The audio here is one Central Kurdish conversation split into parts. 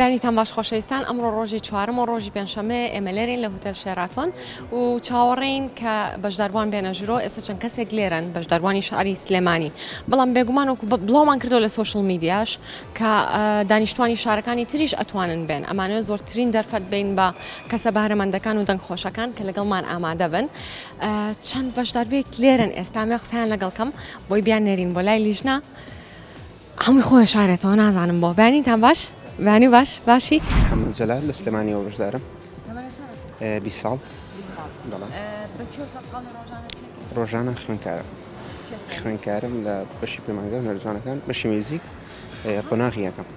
بەیانیتان باش خۆشەویستان ئەمڕۆ ڕۆژی چوارەم و ڕۆژی پێنجشەممەیە ئێمە لێرین لە هوتێل شێراتۆن و چاوەڕێین کە بەشداربووان بێنە ژورۆ ئێستا چەند کەسێک لێرەن بەشداربووانی شاری سلێمانی بەڵام بێگومان وەکو بڵاومان کردەوە لە سۆشل میدیاش کە دانیشتوانی شارەکانی تریش ئەتوانن بێن ئەمانەوێت زۆرترین دەرفەت بین بە کەسە بەهرەمەندەکان و دەنگخۆشەکان کە لەگەڵمان ئامادە بن چەند بەشداربێک لێرن ئێستا مێ قسەیان لەگەڵ کەم بۆی بیان نێرین بۆ لای لیژنە هەمووی خۆی شارێتەوە نازانم بۆ بەیانیتان باش بەیانی باش باشی. محمد جەلال لە سلێمانیەوە بەشدارم 20 ساڵ ڕۆژانە خوێنکارم خوێنکارم لە بەشی پەیمانگە هونەرجوانەکان بەشی میوزیک قۆناغی یەکەم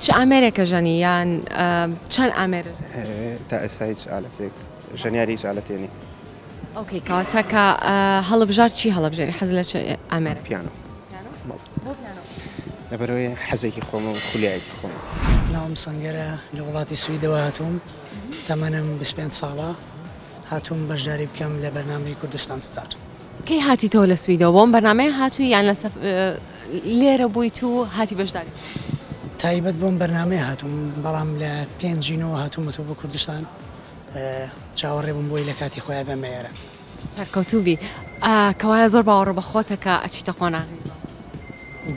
چ ئامێرێکە ژەنی یان چەند ئامێر تا ئێستا هیچ ئالەتێک ژەنیاری هیچ ئالەتێ نیم okay کەواتە کە هەڵبژارد چی هەڵبژێری حەز لە چ ئامێرێک؟ پیانۆ. بۆ پیانۆ؟ لەبەرئەوەی حەزێکی خۆمە و خولیایەکی خۆمە. ناوم سەنگەرە لە وڵاتی سویدەوە هاتووم تەمەنم 25 ساڵە هاتووم بەشداری بکەم لە بەرنامەی کوردستان ستار. کەی هاتیتەوە لە سویدەوە بۆ ئەم بەرنامەیە هاتووی یان لە لێرە بوویت و هاتی بەشداری بکەی؟ تایبەت بۆم بەرنامەیە هاتووم بەڵام لە پێنجی نۆ هاتوومەتەوە بۆ کوردستان چاوەڕێ بووم بۆی لە کاتی خۆیا بێمە ئێرە. سەرکەوتوو بی. کەوایە زۆر باوەڕ بە خۆتە کە ئەچیتە قۆناغی دووەم؟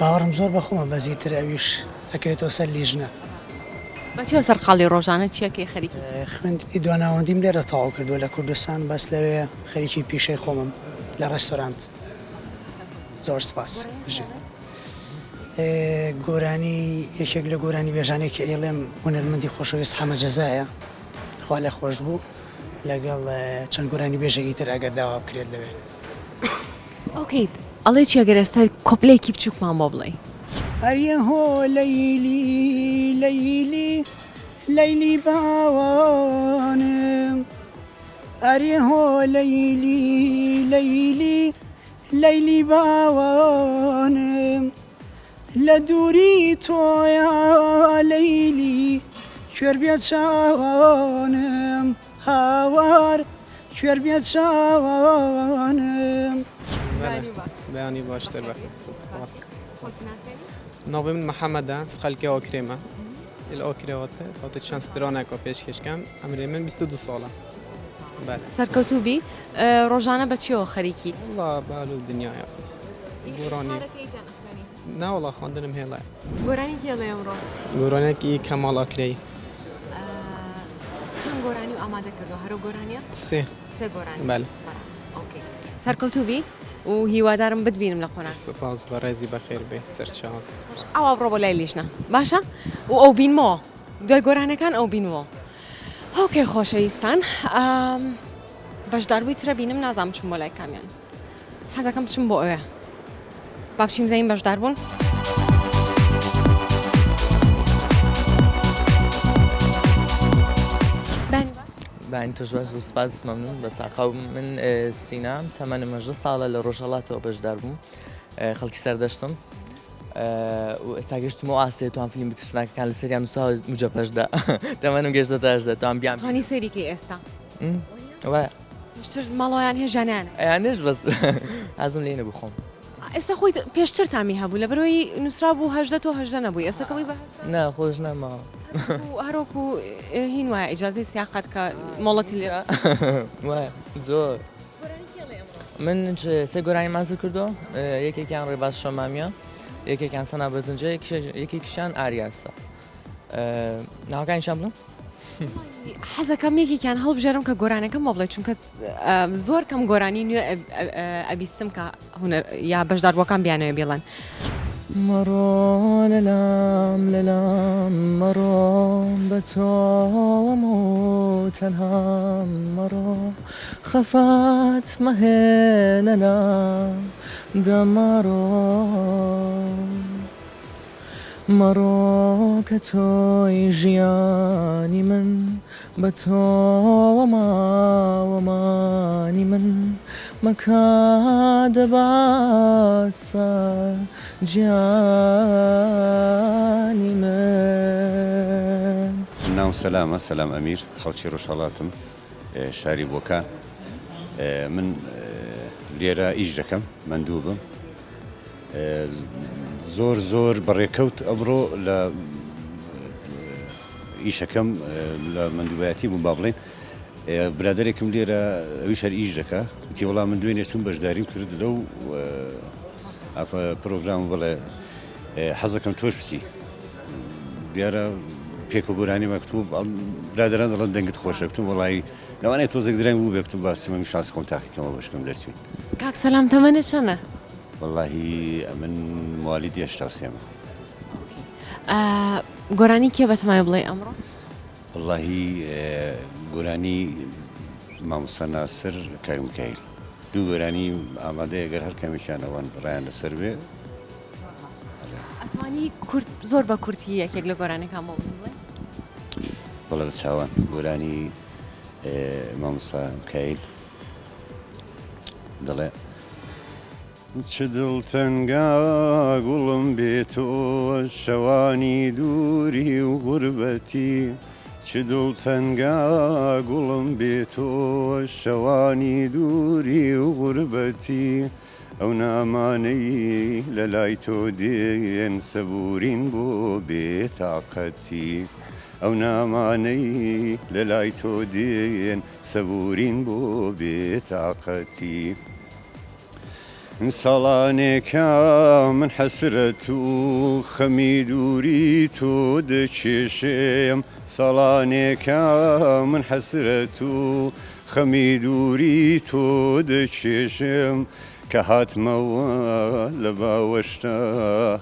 باوەڕم زۆر بە خۆمە بەس ئیتر ئەویش ئەکەوێتەوە سەر لیژنە. بە چیەوە سەرقاڵی ڕۆژانە چیەکەی خەریکی چی؟ خوێندنی دواناوەندیم لێرە تەواو کردووە لە کوردستان بەس لەوێ خەریکی پیشەی خۆمم لە ڕێستۆرانت. زۆر سپاس. بژیت. گۆرانی یەکێک لە گۆرانیبێژانەی کە ئەیڵێم هونەرمەندی خۆشەویست حەمە جەزایە. خوا لێ خۆش بوو لەگەڵ چەند گۆرانی بێژێکی تر ئەگەر داوا بکرێت لەوێ. okay ئەڵێی چی ئەگەر ئێستا کۆپلەیەکی بچووکمان بۆ بڵێی؟ ئەریە هۆ لەیلی لەیلی لەیلی باوانم ئەرێ هۆ لەیلی لەیلی لەیلی باوانم لە دووری تۆیا لەیلی کوێر بێ چاوانم هاوار کوێر بێ چاوانم. بەیانی باشتر بە سپاس. ناوی من محەممەدە خەلکی ئاکرێمە ال ئاکرێواتە هاتە چەند سترانێکە پێشکێشکەم ئەمرێ من 22 ساڵە سەرکەوتوو بی ڕۆژانە بە چیەوە خەریکیت؟ وەڵا بالو دنیایە گۆرانی ناوەڵا خواندنم هێڵە گۆرانی کێ ئەڵێ ئەمڕۆ؟ گۆرانێکی کەماڵ ئاکرەیی. چەند گۆرانی و ئامادە کردووە هەرو گۆرانیە؟ سێ سێ گۆرانی بەلێ. بەڕاست okay سەرکەوتوو بی و هیوادارم بتبینم لە قۆناغ. سوپاس بەڕێزی بەخێر بێی سەرچاو. ئاوا بڕۆ بۆ لای لیژنە باشە و ئەو بینمەوە دوای گۆرانەکان ئەو بینمەوە okay خۆشەویستان بەشداربووی ترە بینم نازانم چم بۆ لای کامیان. حەزەکەم بچم بۆ ئەوێ با بچیم زەین بەشدار بوون. بەیانی تۆش باش زۆر سپاس مەمنون بە ساقاو من سینام تەمەنم هەژدە ساڵە لە ڕۆژهەڵاتەوە بەشدار بووم خەڵکی سەردەشتم. و ئێستا گەشتمەوە ئاستێ توان فیلمی ترسناکەکان لەسەریان نووساوە مجەپەشدا تەمەنم گەشتە هەژدە توان بیان توانی سەیری کەی ئێستا وایە پێشتر ماڵەوەیان هێژانیان ئەیانێش بەس حەزم لێ نەبوو خۆم ئێستا خۆی پێشتر تامی هەبوو لەبەرەوەی نووسرا بوو هەژدە تۆ هەژدە نەبووی ئێستا کە بووی بە نا خۆش نەماوە هەروەکو هین وایە ئیجازەی سیاقەت کە مۆڵەتی لێ وایە زۆر من سێ گۆرانی مازر کردو یەکێکیان ڕێباز شەمامیە یەکێکیان سەنا بەزنجە یەکێکیشیان ئاریاسە ناوەکانیشان بڵێم حەزەکەم یەکێکیان هەڵبژێرم کە گۆرانەکەم بۆ بڵێ چونکە زۆر کەم گۆرانی نوێ ئەبیستم کە هونەر یا بەشداربووەکان بیانەوێ بیڵێن. مەڕۆ لەلام لەلام مەڕۆ بە تۆوەم و تەنهام مەڕۆ خەفەت مەهێنە لام دە مەڕۆ. مەڕۆ کە تۆی ژیانی من بە تۆوە ماوە مانی من مەکە دەبا سەر گیانی من. ناوم سەلامە، سەلام ئەمیر، خەڵکی ڕۆژهەڵاتم، شاری بۆکان. من لێرە ئیش دەکەم، مەندووبم. زۆر زۆر بەڕێکەوت ئەمڕۆ لە ئیشەکەم لە مەندوبایەتی بووم با بڵێین برادێکم لێرە ئەویش هەر ئیش دەکا وتی وەڵا من دوێنێ چوون بەشداریم کرد لەو پرۆگرام بڵێ حەزەکەم تۆش بچی دیارە پێکە گۆرانی مەکتوب برادران دەڵێن دەنگت خۆشە کوتم وەڵی لەوانەیە تۆزێک درەنگ بوو بێکتم باسی من شانسی خۆم تاقیکەمەوە بەشکم دەرچوین کاک سەلام تەمەنت چەنە؟ وەڵاهی ئەمن موالیدی 83 مە. گۆرانی کێ بەتەمای بڵێی ئەمڕۆ؟ وەڵاهی گۆرانی مامۆستا ناسر کاک میکایل دوو گۆرانی ئامادەیە گەر هەر کامێکیان ئەوان ڕایان لەسەر بێ. ئەتوانی کورت زۆر بە کورتی یەکێک لە گۆرانیەکان بۆ من بڵێ؟ بەڵێ بە چاوان گۆرانی مامۆستا میکایل دەڵێ. چ دڵتەنگە گوڵم بێ تۆ شەوانی دووری و غوربەتی چ دڵتەنگە گوڵم بێ تۆ شەوانی دووری و غوربەتی ئەو نامانەی لە لای تۆ دێن سەبوورین بۆ بێتاقەتی ئەو نامانەی لە لای تۆ دێن سەبوورین بۆ بێتاقەتی. ساڵانێکە من حەسرەت و خەمی دووری تۆ دەکێشێم ساڵانێکە من حەسرەت و خەمی دووری تۆ دەکێشم کە هاتمەوە لە باوەشتا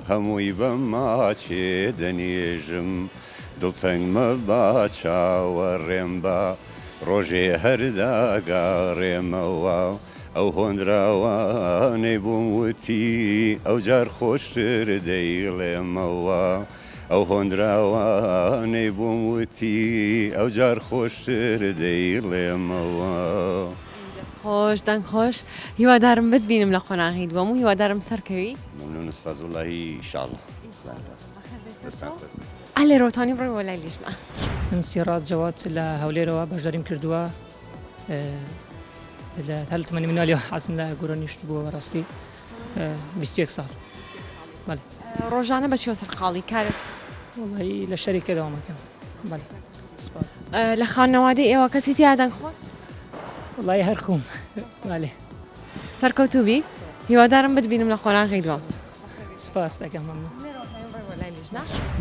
هەمووی بە ماچێ دەنێژم دڵتەنگ مەبە چاوەڕێم بە ڕۆژێ هەر داگەڕێمەوە ئەو هۆنراوانەی بۆم وتی ئەوجار خۆشتر دەیڵێمەوە ئەو هۆنراوانەی بۆم وتی ئەوجار خۆشتر دەیڵێمەوە. دەست خۆش دەنگ خۆش هیوادارم بتبینم لە قۆناغی دووەم و هیوادارم سەرکەوی. مەمنون و سپاس وەڵاهی ئیشاڵڵا. دەستان خۆش. ئا لێرەوە توانیم بڕۆین بۆ لای لیژنە. من سیڕات جەواد لە هەولێرەوە بەشداریم کردووە لە هەر لە تەمەنی منالیەوە حەزم لە گۆرانیشت بووە بەڕاستی 21 ساڵ بەڵێ. ڕۆژانە بە چیەوە سەرقاڵی کارت؟ وەڵی لە شەریکە دەوام ئەکەم بەڵێ سپاس. لە خانەوادەی ئێوە کەسی تیا دەنگ خۆش؟ وەڵی هەر خۆم بەڵێ. سەرکەوتوو بی هیوادارم بتبینم لە قۆناغی دووەم. سپاست ئەکەم مەمنون.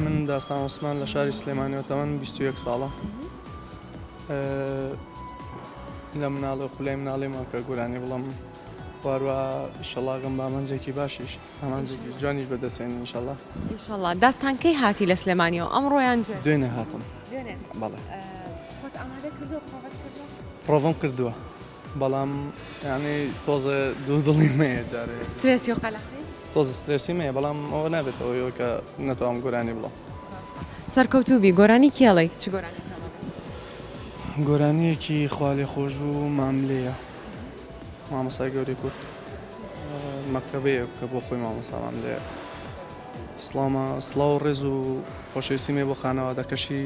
من داستان عوسمان لە شاری سلێمانیەوە تەمەنم 21 ساڵە لە مناڵی خولای مناڵیمەوە کە گۆرانی بڵم واروە ئیشەڵا گەم بە ئامانجێکی باشیش ئامانجێکی جوانیش بەدەستێنین ئینشەڵا. ئینشەڵا داستان کەی هاتی لە سلێمانیەوە ئەمڕۆ یان دوێنێ؟ دوێنێ هاتم. دوێنێ؟ بەڵێ. خۆت ئامادە کردووە پرۆڤەت کردووە؟ پرۆڤەم کردووە بەڵام یانی تۆزێ دوو دڵیم هەیە جارێ. سترێسی و قەلەقی؟ تۆزە سترێسیم هەیە بەڵام ئەوە نابێتە هۆی ئەوەی کە نەتوانم گۆرانی بڵێم. سەرکەوتوو بی گۆرانی کێ ئەڵێی چ گۆرانیەک ئەڵێی؟ گۆرانیەکی خوالێخۆشبوو ماملێیە مامۆستای گەورەی کورد مەکتەبەیە کە بۆ خۆی مامۆستا ماملێیە. سڵاومە سڵاو و ڕێز و خۆشەویستیم هەیە بۆ خانەوادەکەشی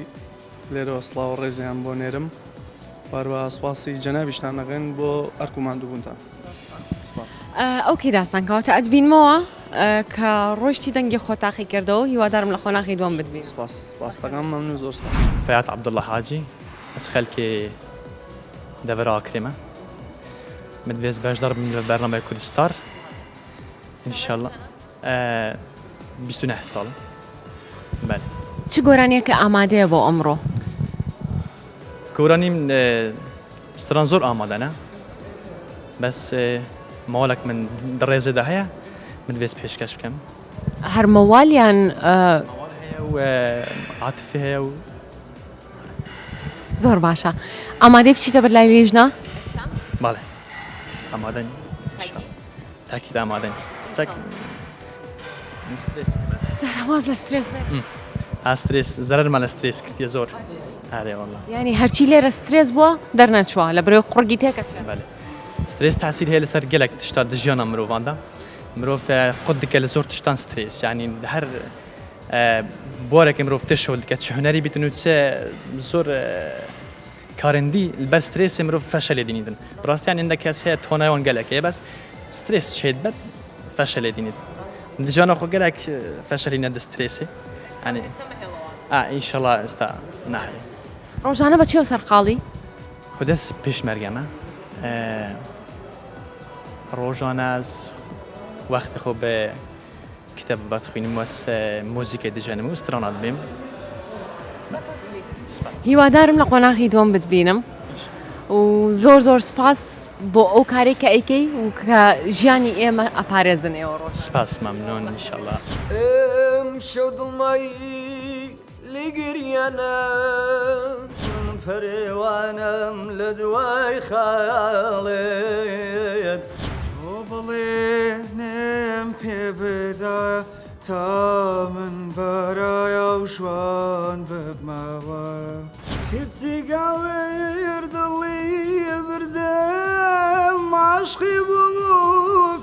لێرەوە سڵاو و ڕێزیان بۆ نێرم واروە سوپاسی جەنابیشتان ئەکەین بۆ ئەرک و ماندووبوونتان. ئۆکەی داستان کەواتە ئەتبینمەوە کە ڕۆیشتی دەنگی خۆت تاقی کردەوە هیوادارم لە قۆناغی دووەم بتبینم. سپاس سپاستەکەم مەمنون زۆر سپاس. فەیات عەبدوڵا حاجی ئەز خەلکێ دەڤەرا ئاکرێمە من دڤێز بەشدار بم لە بەرنامەی کوردستار ئینشاللە 29 ساڵ بەلێ. چ گۆرانیەکە ئامادەیە بۆ ئەمڕۆ؟ گۆرانیم ستران زۆر ئامادەنە بەس مەوالەک من دڕێزێدا هەیە من دەبێت پێشکەش بکەم. هەر مەوال یان مەوال هەیە و عاتفی هەیە و زۆر باشە ئامادەی بچیتە بەر لای لیژنە؟ بەڵێ ئامادەین تاکید ئامادەین چەک واز لە سترێس سترێس زەرەرمان لە سترێس کردیە زۆر ئارێ والله یعنی هەرچی لێرە سترێس بووە دەرنەچووە لە برێ قوڕگی تێکە بەێ سترێس تاسیر هەیە لەسەر gelek tişta di jiyana mirovan de mirov qut dike li zor tiştan stres yani her بوارێکە مرۆڤ پێشەوە دکە چ هونەری بیتن و چ زۆر کارندی بەس سترێسی مرۆڤ فەشەلێ دینیدن ڕاستیان ئەندە کەس هەیە تۆنایوان گەلەک هەیە بەس سترێس چێت بەت فەشەلێ دینید دژانە خۆ گەلەک فەشەلی نەدە سترێسێ ئەنێ ئا ئینشەڵا ئێستا ناهێ. ڕۆژانە بە چیەوە سەرقاڵی؟ خۆ دەست پێشمەرگەمە ڕۆژانە وەختی خۆ بە کتاب بەدخوینم وەس مۆزیکە دژەنم و سترانات بیم. هیوادارم لە قۆناغی دووەم بتبینم و زۆر زۆر سپاس بۆ ئەو کارێک کە ئەیکەی و کە ژیانی ئێمە ئەپارێزن ئێوە ڕۆژ. سپاس مەمنون ئینشەڵا. ئمشەو دڵمایی لی گریانە. من پەرێوانەم لە دوای خەیاڵێت. تۆ بەڵێنم پێ بدە تا من بەرایە و شوان ببمەوە. کچی گاور دڵی بردم عاشقی بووم و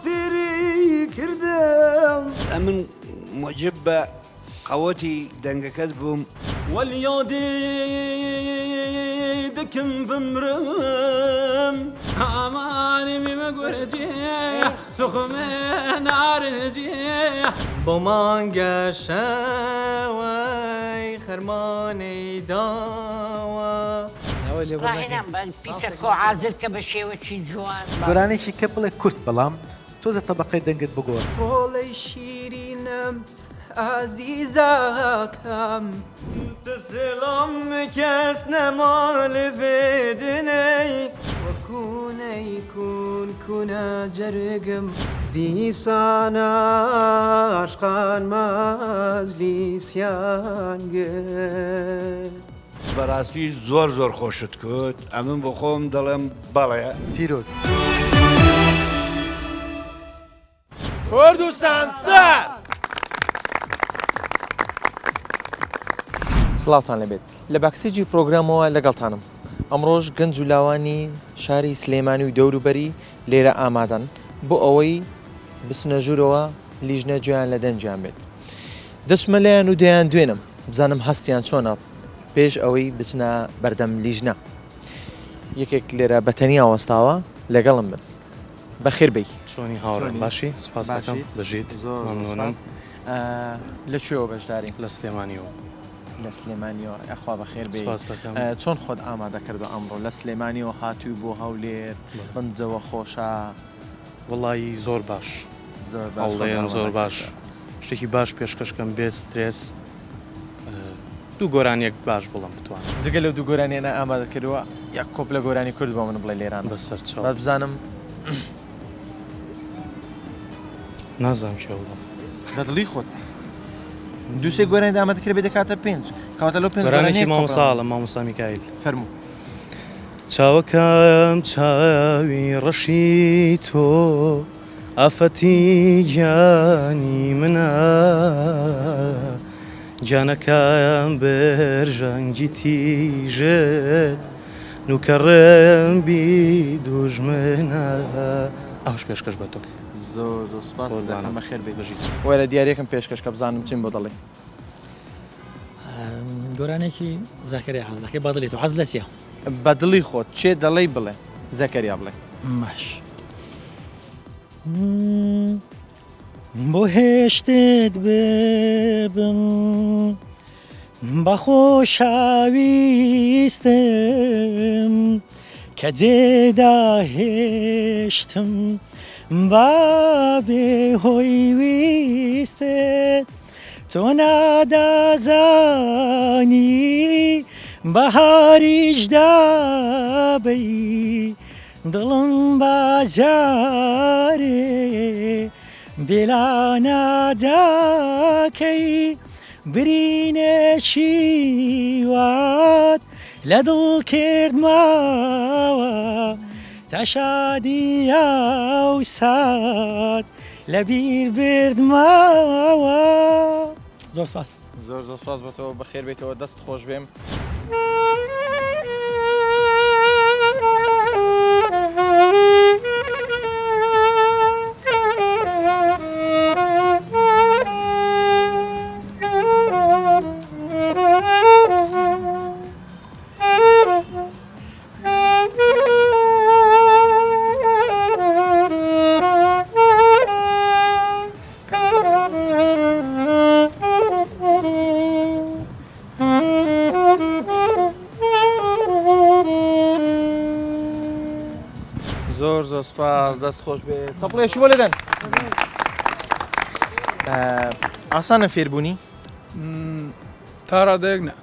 پیری کردم. ئەمن موعجب بە قەوەتی دەنگەکەت بووم. وەلیادی دکم بمرم. ئامانی میم گورجی تخم نارنجی. بۆ مانگە شەوەی خەرمانەی داوە. ڕاهێنان بە پیسەکۆ عازر کە بە شێوەکی جوان. گۆرانیەکی کە بڵێ کورت بەڵام تۆزێ تەبەقەی دەنگت بگۆڕ. ڕۆڵەی شیرینم ئازیزەکەم. تسلام کەس نەما لە ڤێ دنەی. وەکوو نەیکوون کونە جەرگم. دیسان عاشقان مەجلیسیان گرت. بەراستی زۆر زۆر خۆشت کوت ئەمن بۆ خۆم دەڵێم بەڵێ. پیرۆز. کوردستان ستار. سڵاوتان لێبێت لە backstage ی پرۆگرامەوە لەگەڵتانم ئەمڕۆش گەنج و لاوانی شاری سلێمانی و دەوروبەری لێرە ئامادەن بۆ ئەوەی بچنە ژوورەوە لیژنە گوێیان لە دەنگیان بێت دەچمە لایان و دەیان دوێنم بزانم هەستیان چۆنە پێش ئەوەی بچنە بەردەم لیژنە یەکێک لێرە بە تەنیا وەستاوە لەگەڵم بن بەخێر بێی. چۆنی هاوڕێم باشی سوپاس دەکەم بژیت مەمنونم. لە کوێوە بەشداری؟ لە سلێمانیەوە. لە سلێمانیەوە یاخوا بەخێر بێی. سوپاس دەکەم. چۆن خۆت ئامادە کردوە ئەمڕۆ لە سلێمانیەوە هاتووی بۆ هەولێر بەم جەوە خۆشە؟ وەڵایی زۆر باش زۆر باش خۆت هەوڵدەیەم زۆر ئامادە باش کردوە. شتێکی باش پێشکەش کەم بێ سترێس دوو گۆرانیەک باش بڵێم بتوانم. جگە لەو دوو گۆرانیانە ئامادەت کردووە یەک کۆپلە گۆرانی کورد بۆ من بڵێ لێرانە بەسەر چاو. با بزانم. نازانم چێ بڵێم. بە دڵی خۆت دوو سێ گۆرانیت ئامادە کردبێ دەکاتە پێنج کەواتە لەو پێنج گۆرانیەکی گۆرانیە مامۆستا ئەڵێم مامۆستا میکایل. فەرموو. چاوەکەم چاوی ڕەشی تۆ ئافەتی گیانی منە گیانەکەم بەرژەنگی تیژت نوکە ڕێم بی دوژمنە. ئەوش پێشکەش بە تۆ. زۆر زۆر سوپاست دەکەم بەخێر بێی. وەرە دیاریەکەم پێشکەش کە بزانم چیم بۆ دەڵێی. گۆرانێکی زەکەریا حەز دەکەی بە دڵی تۆ حەز لە چیە؟ بە دڵی خۆت چێ دەڵێی بڵێ زەکەریا بڵێ. باش. بۆ هێشتت ببم بە خۆشەویستم کە جێدا هێشتم با بێ هۆی ویستت تۆ نادازانی بەهاریش دابەی دڵم باجارێ بێلانە داکەی برینێکی وات لە دڵ کردمەوە تا شادی ئەو سات لە بیر بردمەوە. زۆر سپاس. زۆر زۆر سپاس بۆ تۆ بەخێر بێیتەوە دەست خۆش بێم. زۆر زۆر سپاس دەست خۆش بێ چەپڵێکی بۆ لێدەن ئاسانە فێربوونی تا ڕادەیەک نا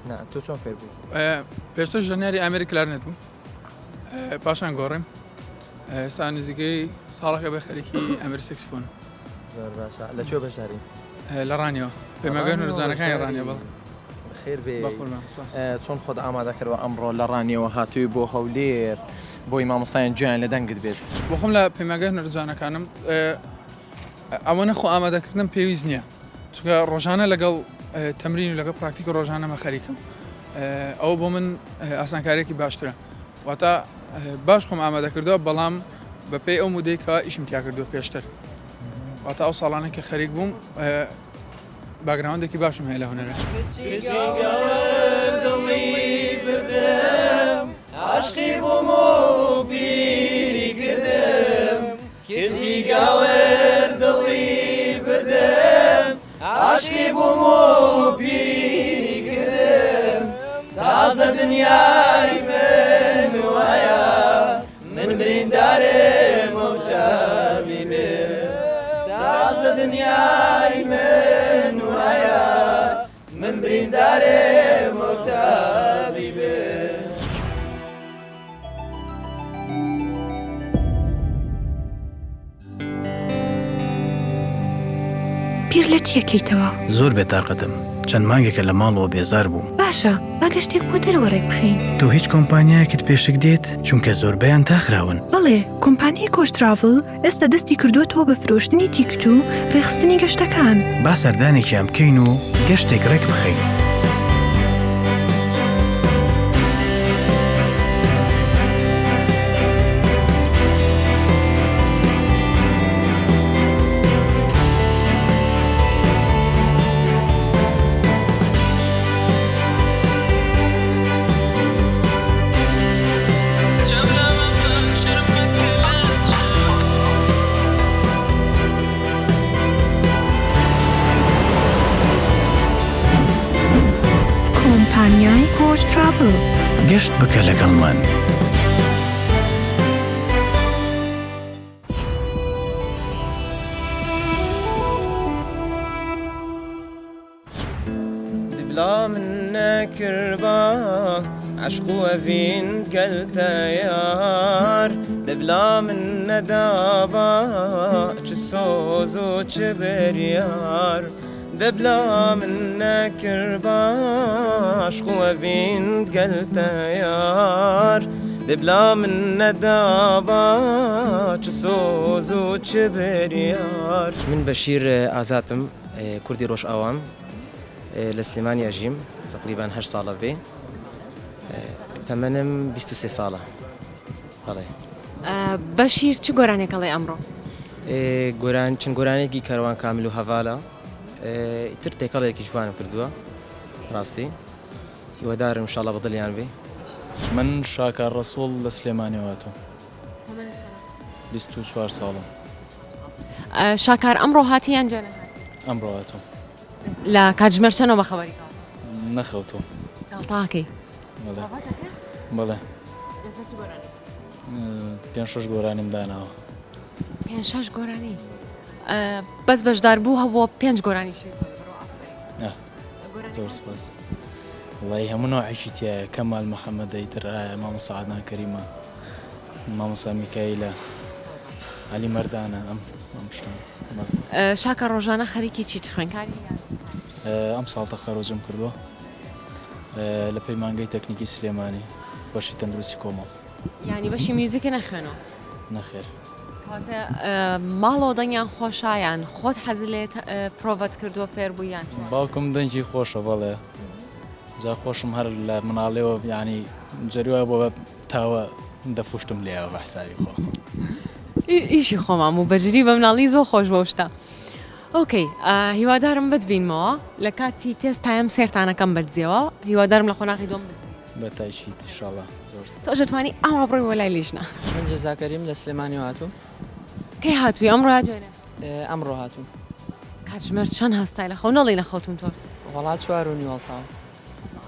نا تۆ چۆن فێر بووی پێشتر ژەنیاری ئامێری کلارنێت بووم پاشان گۆڕیم ئێستا نزیکەی ساڵەکە بێ خەریکی ئامێری سەکسفۆن زۆر باشە لە کوێ بەشداری لە ڕانیەوە پەیمانگای هونەرجوانەکانی ڕانیە بەڵێ. بەخێر بێی چۆن خۆت ئامادە کردوە ئەمڕۆ لە ڕانیەوە هاتووی بۆ هەولێر بۆی مامۆستایان گوێیان لە دەنگت بێت؟ بۆ خۆم لە پەیمانگای هونەرجوانەکانم ئەوەنە خۆ ئامادەکردنم پێویست نییە چونکە ڕۆژانە لەگەڵ تەمرین و لەگەڵ پراکتیک ڕۆژانەمە خەریکم ئەوە بۆ من ئاسانکاریەکی باشترە واتە باش خۆم ئامادە کردووە بەڵام بەپێی ئەو مودەی کە ئیشم تیا کردووە پێشتر واتە ئەو ساڵانە کە خەریک بووم باگراوندێکی باشم هەیە لە هونەرە. عاشقی بووم و پیری کردم کچی گاور دڵی بردم عاشقی بووم و پیری کردم تازە دنیای من وایە من بریندارم و تەبیبم تازە دنیای من وایە من بریندارم و تەبیبم. بیر لە چی ئەکەیتەوە؟ زۆر بێتاقەتم. چەند مانگێکە لە ماڵەوە بێزار بووم. باشە، با گەشتێک بۆ دەرەوە ڕێکبخەین. تۆ هیچ کۆمپانیایەکت پێ شک دێت؟ چونکە زۆربەیان داخراون. بەڵێ، کۆمپانیای کۆچ تراڤڵ ئێستا دەستی کردووەتەوە بە فرۆشتنی تیکت و ڕێکخستنی گەشتەکان. با سەردانێکیان بکەین و گەشتێک ڕێک بخەین. کۆمپانیای کۆچ تراڤڵ. گەشت بکە لەگەڵمان. دبلا من نەکردبا عەشق و ئەڤین گەل تەیار دبلا من نەدابا چ سۆز و چ بریار دبلا من نەکردبا عەشق و ئەڤین گەل تەیار دبلا من نەدابا چ سۆز و چ بریار. من بەشیر ئازاتم کوردی ڕۆژئاوام لە سلێمانی ئەژیم تەقریبان هەشت ساڵە بێ تەمەنم 23 ساڵە بەڵێ. بەشیر چ گۆرانێک ئەڵێ ئەمڕۆ؟ گۆران چەند گۆرانێکی کاروان کامل و هەڤالە تر تێکەڵێکی جوانم کردووە ڕاستی هیوادارم ان شاءاللە بەدڵیان بێ. من شاکار ڕەسوڵ لە سلێمانیەوە هاتووم 24 ساڵم. شاکار ئەمڕۆ هاتی یان جێ نەهاتی؟ ئەمڕۆ هاتووم. لە کاتژمێر چەنەوە بەخەبەری کەوتووی؟ نەخەوتووم. گاڵتەکەی؟ بەڵێ. بەڵێ. لەسەر چ گۆرانی؟ پێنج شەش گۆرانیم داناوە. پێنج شەش گۆرانی؟ بەس بەشدار بوو هەبووە پێنج گۆرانی شوێ زۆر سپاس. وەڵی هەموو نەوعێکی تایە کەمال محەممەد ئیتر ئایا مامۆستا عەدنان کەریمە مامۆستا میکایلە عەلی مەردانە ئەم ئەم شتانە. شاکە ڕۆژانە خەریکی چیت خوێنکاری یان؟ ئەم ساڵ تەخەرۆجم کردووە لە پەیمانگەی تەکنیکی سلێمانی بەشی تەندروستی کۆمەڵ. یانی بەشی میوزیکە نەخوێنەوە؟ نەخێر. کەواتە ماڵەوە دەنگیان خۆشە یان خۆت حەزت لێ پرۆڤەت کردووە فێر بووی یان چۆن؟ باوکم دەنگی خۆشە بەڵێ جا خۆشم هەر لە مناڵیەوە یانی جاری وایە بۆ تاوە دەفوشتم لێیەوە بە حسابی خۆم. ئیشی خۆمان بوو بەجدی بە مناڵی زۆر خۆش بوو ئەو شتە. okay هیوادارم بتبینمەوە لە کاتی تێست تایم سێرتانەکەم بەدزیەوە هیوادارم لە قۆناغی دووەم بتبینم. بە تاکید ئیشاڵا زۆر سوپاس. تۆش ئەتوانی ئاوا بڕۆی بۆ لای لیژنە. من جەزا کەریم لە سلێمانیەوە هاتووم. کەی هاتووی ئەمڕۆ یا دوێنێ؟ ئەمڕۆ هاتووم. کاتژمێر چەند هەستای لە خەو نەڵێی نەخەوتوم تۆش. وەڵا 4:30 هەڵساوم.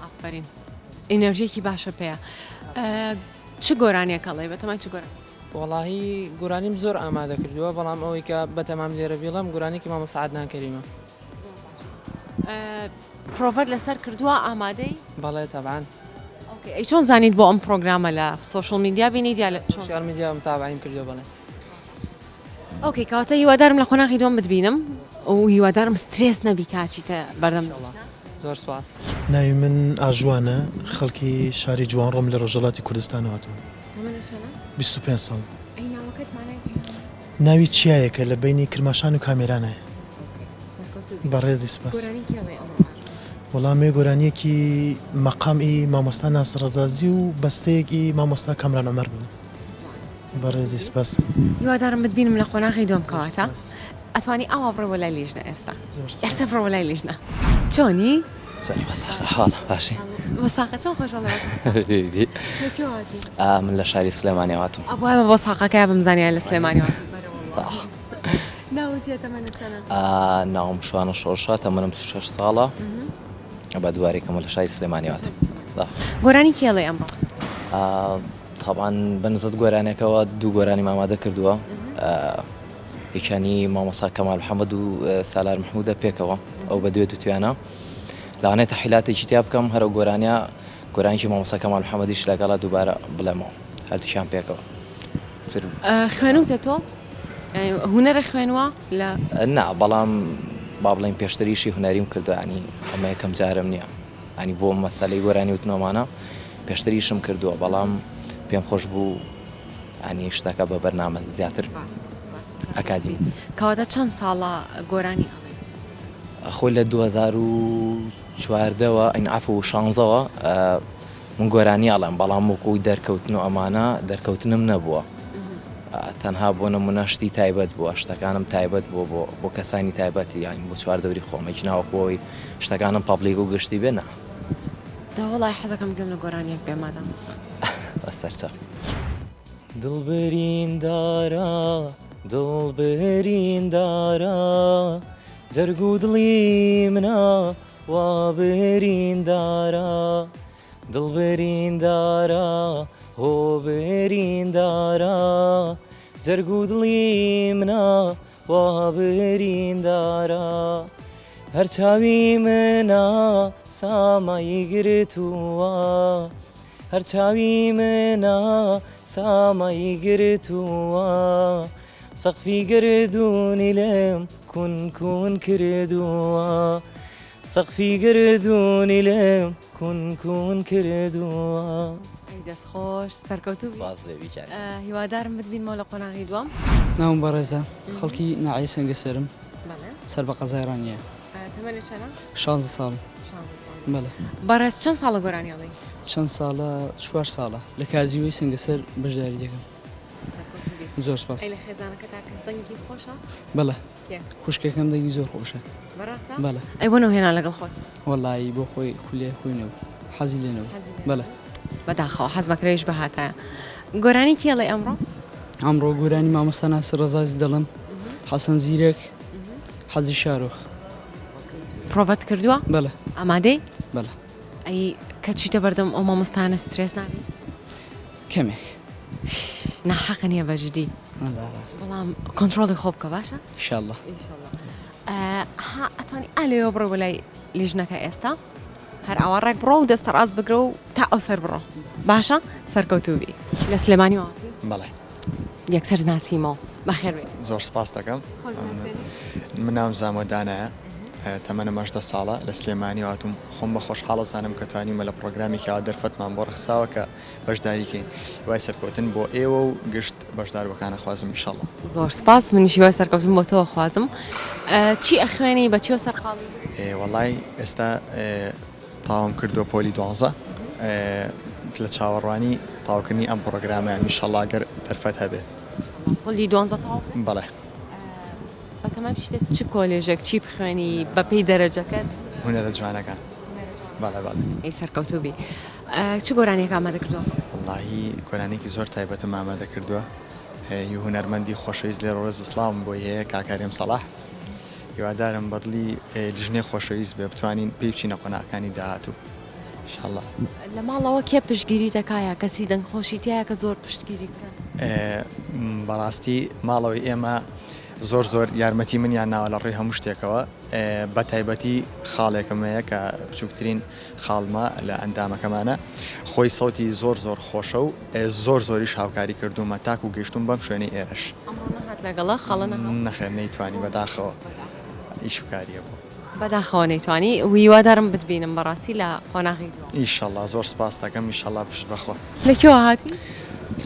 ئافەرین ئینێرژیەکی باشە پێیە. چ گۆرانیەک ئەڵێی بەتەمای چ گۆرانی؟ وەڵاهی گۆرانیم زۆر ئامادە کردووە بەڵام ئەوەی کە بەتەمام لێرە بیڵێم گۆرانیکی مامۆستا عەدنان کەریمە. پرۆڤەت لەسەر کردووە ئامادەی؟ بەڵێ تەبعەن. okay ئەی چۆن زانیت بۆ ئەم پرۆگرامە لە social media بینیت یا لە چۆن؟ social media متابعیم کردووە بەڵێ. okay کەواتە هیوادارم لە قۆناغی دووەم بتبینم و هیوادارم سترێس نەبی کە ئەچیتە بەردەم زۆر سوپاس. ناوی من ئاژوانە خەڵکی شاری جوانڕۆم لە ڕۆژهەڵاتی کوردستانەوە هاتووم. تەمەنت چەنە؟ 25 ساڵ. ئەی ناوەکەت مانای چیە؟ ناوی چیایەکە لە بەینی کرماشان و کامێرانایە. okay سەرکەوتوو بی. بەڕێزی سپاس. گۆرانی کێ ئەڵێی ئەمڕۆ ئاژوان؟ وەڵا مێ گۆرانیەکی مەقام ئی مامۆستا ناسر ڕەزازی و بەستەیەک ئی مامۆستا کامران عومەر بوو. بەڕێزی سپاس. هیوادارم بتبینم لە قۆناغی دووەم کەواتە ئەتوانی ئاوا بڕۆی بۆ لای لیژنە ئێستا ئێستا بڕۆ بۆ لای لیژنە چۆنی؟ چۆنی بەساخە حاڵە باشی بەساخە چۆن خۆشحاڵە لە کوێ هاتووی؟ من لە شاری سلێمانی هاتووم. ئەبوایە بە بەساقەکەیا بمزانیایە لە سلێمانی هاتووی بەرە وەڵڵا. ناوت چیە تەمەنت چەنە؟ ناوم شوانە شۆڕشە تەمەنم 26 ساڵە بە دوارێکەمە لە شاری سلێمانی هاتووم. گۆرانی کێ ئەڵێی ئەمڕۆ؟ تەبعەن بە نسبەت گۆرانیەکەوە دوو گۆرانیم ئامادە کردووە یەکیانی مامۆستا کەمال محەممەد و سالار محمودە پێکەوە ئەو بە دوێت و تویانە لەوانەیە تەحیلاتێکی تیا بکەم هەرو گۆرانیە گۆرانیی مامۆستا کەمال محەممەدیش لەگەڵا دووبارە بڵێمەوە هەردووکیان پێکەوە خوێنوتە تۆ هونەرە خوێنوە لە نا بەڵام با بڵێین پێشتریشی هونەریم کردووە ینی ئەمە یەکەم جارم نییە ینی بۆ مەسەلەی گۆرانی وتنەوەمانە پێشتر ئیشم کردووە بەڵام پێم خۆش بوو ینی شتەکە بە بەرنامە زیاتر ئەکادیمی. کەواتە چەند ساڵە گۆرانی ئەڵێیت؟ خۆی لە 2014 وە ئەین عەفو شانزەوە من گۆرانی ئەڵێم بەڵام وەکو دەرکەوتن و ئەمانە دەرکەوتنم نەبووە تەنها بۆ نمونە شتی تایبەت بووە شتەکانم تایبەت بووە بۆ بۆ کەسانی تایبەتی یان بۆ چواردەوری خۆم هیچ ناوەکو ئەوەی شتەکانم public و گشتی بێ نا. دە وەڵای حەزەکەم گوێم لە گۆرانیەک بێ مادام. بەسەرچاو. دڵ بریندارە دڵ بریندارە جەرگ و دڵی منە وا بریندارە دڵ بریندارە هۆ بریندارە جەرگ و دڵی منە وا بریندارە هەر چاوی منە سامای گرتووە هەر چاوی منە سامای گرتووە سەقفی گەردوونی لێم کون کون کردووە سەقفی گەردوونی لێم کون کون کردووە. ئەی دەست خۆش سەرکەوتوو بی. سپاس بێبی گیان. هیوادارم بتبینمەوە لە قۆناغی دووەم. ناوم بەڕێزە خەڵکی ناحیەی سەنگەسەرم سەر بە قەزای ڕانیە. تەمەنت چەنە؟ شانزە ساڵ. شانزە ساڵ. بەڵێ. بەڕێز چەند ساڵە گۆرانی ئەڵێی؟ چەند ساڵە چوار ساڵە لە کازیوەی سەنگەسەر بەشداری دەکەم. سەرکەوتوو بی. زۆر سپاس. ئەی لە خێزانەکەتا کەس دەنگی خۆشە؟ بەڵێ. کێ؟ خوشکەکەم دەنگی زۆر خۆشە. بەڕاستە؟ بەڵێ. ئەی بۆ نەوهێنا لەگەڵ خۆت؟ وەڵایی بۆ خۆی خولێ خۆی نەبوو. حەزی لێ نەبوو. بەڵێ. بەداخەوە حەز مەکرێ ئەویش بهاتایە. گۆرانی کێ ئەڵێی ئەمڕۆ؟ ئەمڕۆ گۆرانی مامۆستا ناسر ڕەزازی دەڵێم، حەسەن زیرەک، حەجی شارۆخ. پرۆڤەت کردووە؟ بەڵێ. ئامادەی؟ بەڵێ. ئەی کە چویتە بەردەم ئەو مامۆستایانە سترێس نابی؟ کەمێک. ناحەق نییە بە جدی. بەڵام کۆنترۆڵی خۆ بکە باشە؟ ئیشاڵڵا. ها ئەتوانی ئا لەوێ بڕۆ بۆ لای لیژنەکە ئێستا هەر ئاوا ڕێک بڕۆ و دەستە ڕاست بگرە و تا ئەو سەر بڕۆ باشە سەرکەوتوو بی لە سلێمانیەوە هاتووی؟ بەڵێ. یەکسەر ناسیمەوە بەخێر بێی. زۆر سپاست دەکەم. من ناوم زامۆ دانایە تەمەنم 18 ساڵە لە سلێمانیەوە هاتووم خۆم بە خۆشحاڵ ئەزانم کە توانیومە لە پڕۆگرامێکی ئاوا دەرفەتمان بۆ ڕەخساوە کە بەشداری کەین هیوای سەرکەوتن بۆ ئێوە و گشت بەشداربووەکان ئەخوازم ئیشەڵا. زۆر سوپاس منیش هیوای سەرکەوتن بۆ تۆ ئەخوازم چی ئەخوێنی بە چیەوە سەرقاڵی؟ وەڵای ئێستا تەواوم کردووە پۆلی دوانزە لە چاوەڕوانی تەواوکردنی ئەم پڕۆگرامەیام ئیشەڵا گەر دەرفەت هەبێ. پۆلی دوانزە تەواو کرد؟ بەڵێ. بەتەمای بچیتە چ کۆلێژێک چی بخوێنی بەپێی دەرەجەکەت؟ هونەرە جوانەکان. بەڵێ بەڵێ. ئەی سەرکەوتوو بی. چ گۆرانیەک ئامادە کردووە؟ وەڵاهی گۆرانیەکی زۆر تایبەتم ئامادە کردووە هی هونەرمەندی خۆشەویست لێرە ڕێز و سڵاوم بۆی هەیە کاک هەرێم سەڵاح هیوادارم بەدڵی لیژنەی خۆشەویست بێ بتوانین پێی بچینە قۆناغەکانی داهاتوو ئیشەڵا. لە ماڵەوە کێ پشتگیریت ئەکا یا کەسی دەنگخۆشی تیایە کە زۆر پشتگیریت بکات؟ بەڕاستی ماڵەوەی ئێمە زۆر زۆر یارمەتی منیان ناوە لە ڕووی هەموو شتێکەوە بە تایبەتی خاڵێکم هەیە کە بچووکترین خاڵمە لە ئەندامەکەمانە خۆی سەوتی زۆر زۆر خۆشە و زۆر زۆریش هاوکاری کردوومە تاکو گەیشتووم بەم شوێنەی ئێرەش. ئەمڕۆ نەهات لەگەڵە خاڵە نەهات؟ نەخێر نەیتوانی بەداخەوە ئیش و کاری هەبوو. بەداخەوە نەیتوانی هیوادارم بتبینم بەڕاستی لە قۆناغی دووەم. ئیشەڵا زۆر سپاست دەکەم ئیشەڵا پشت بەخوا. لە کوێوە هاتووی؟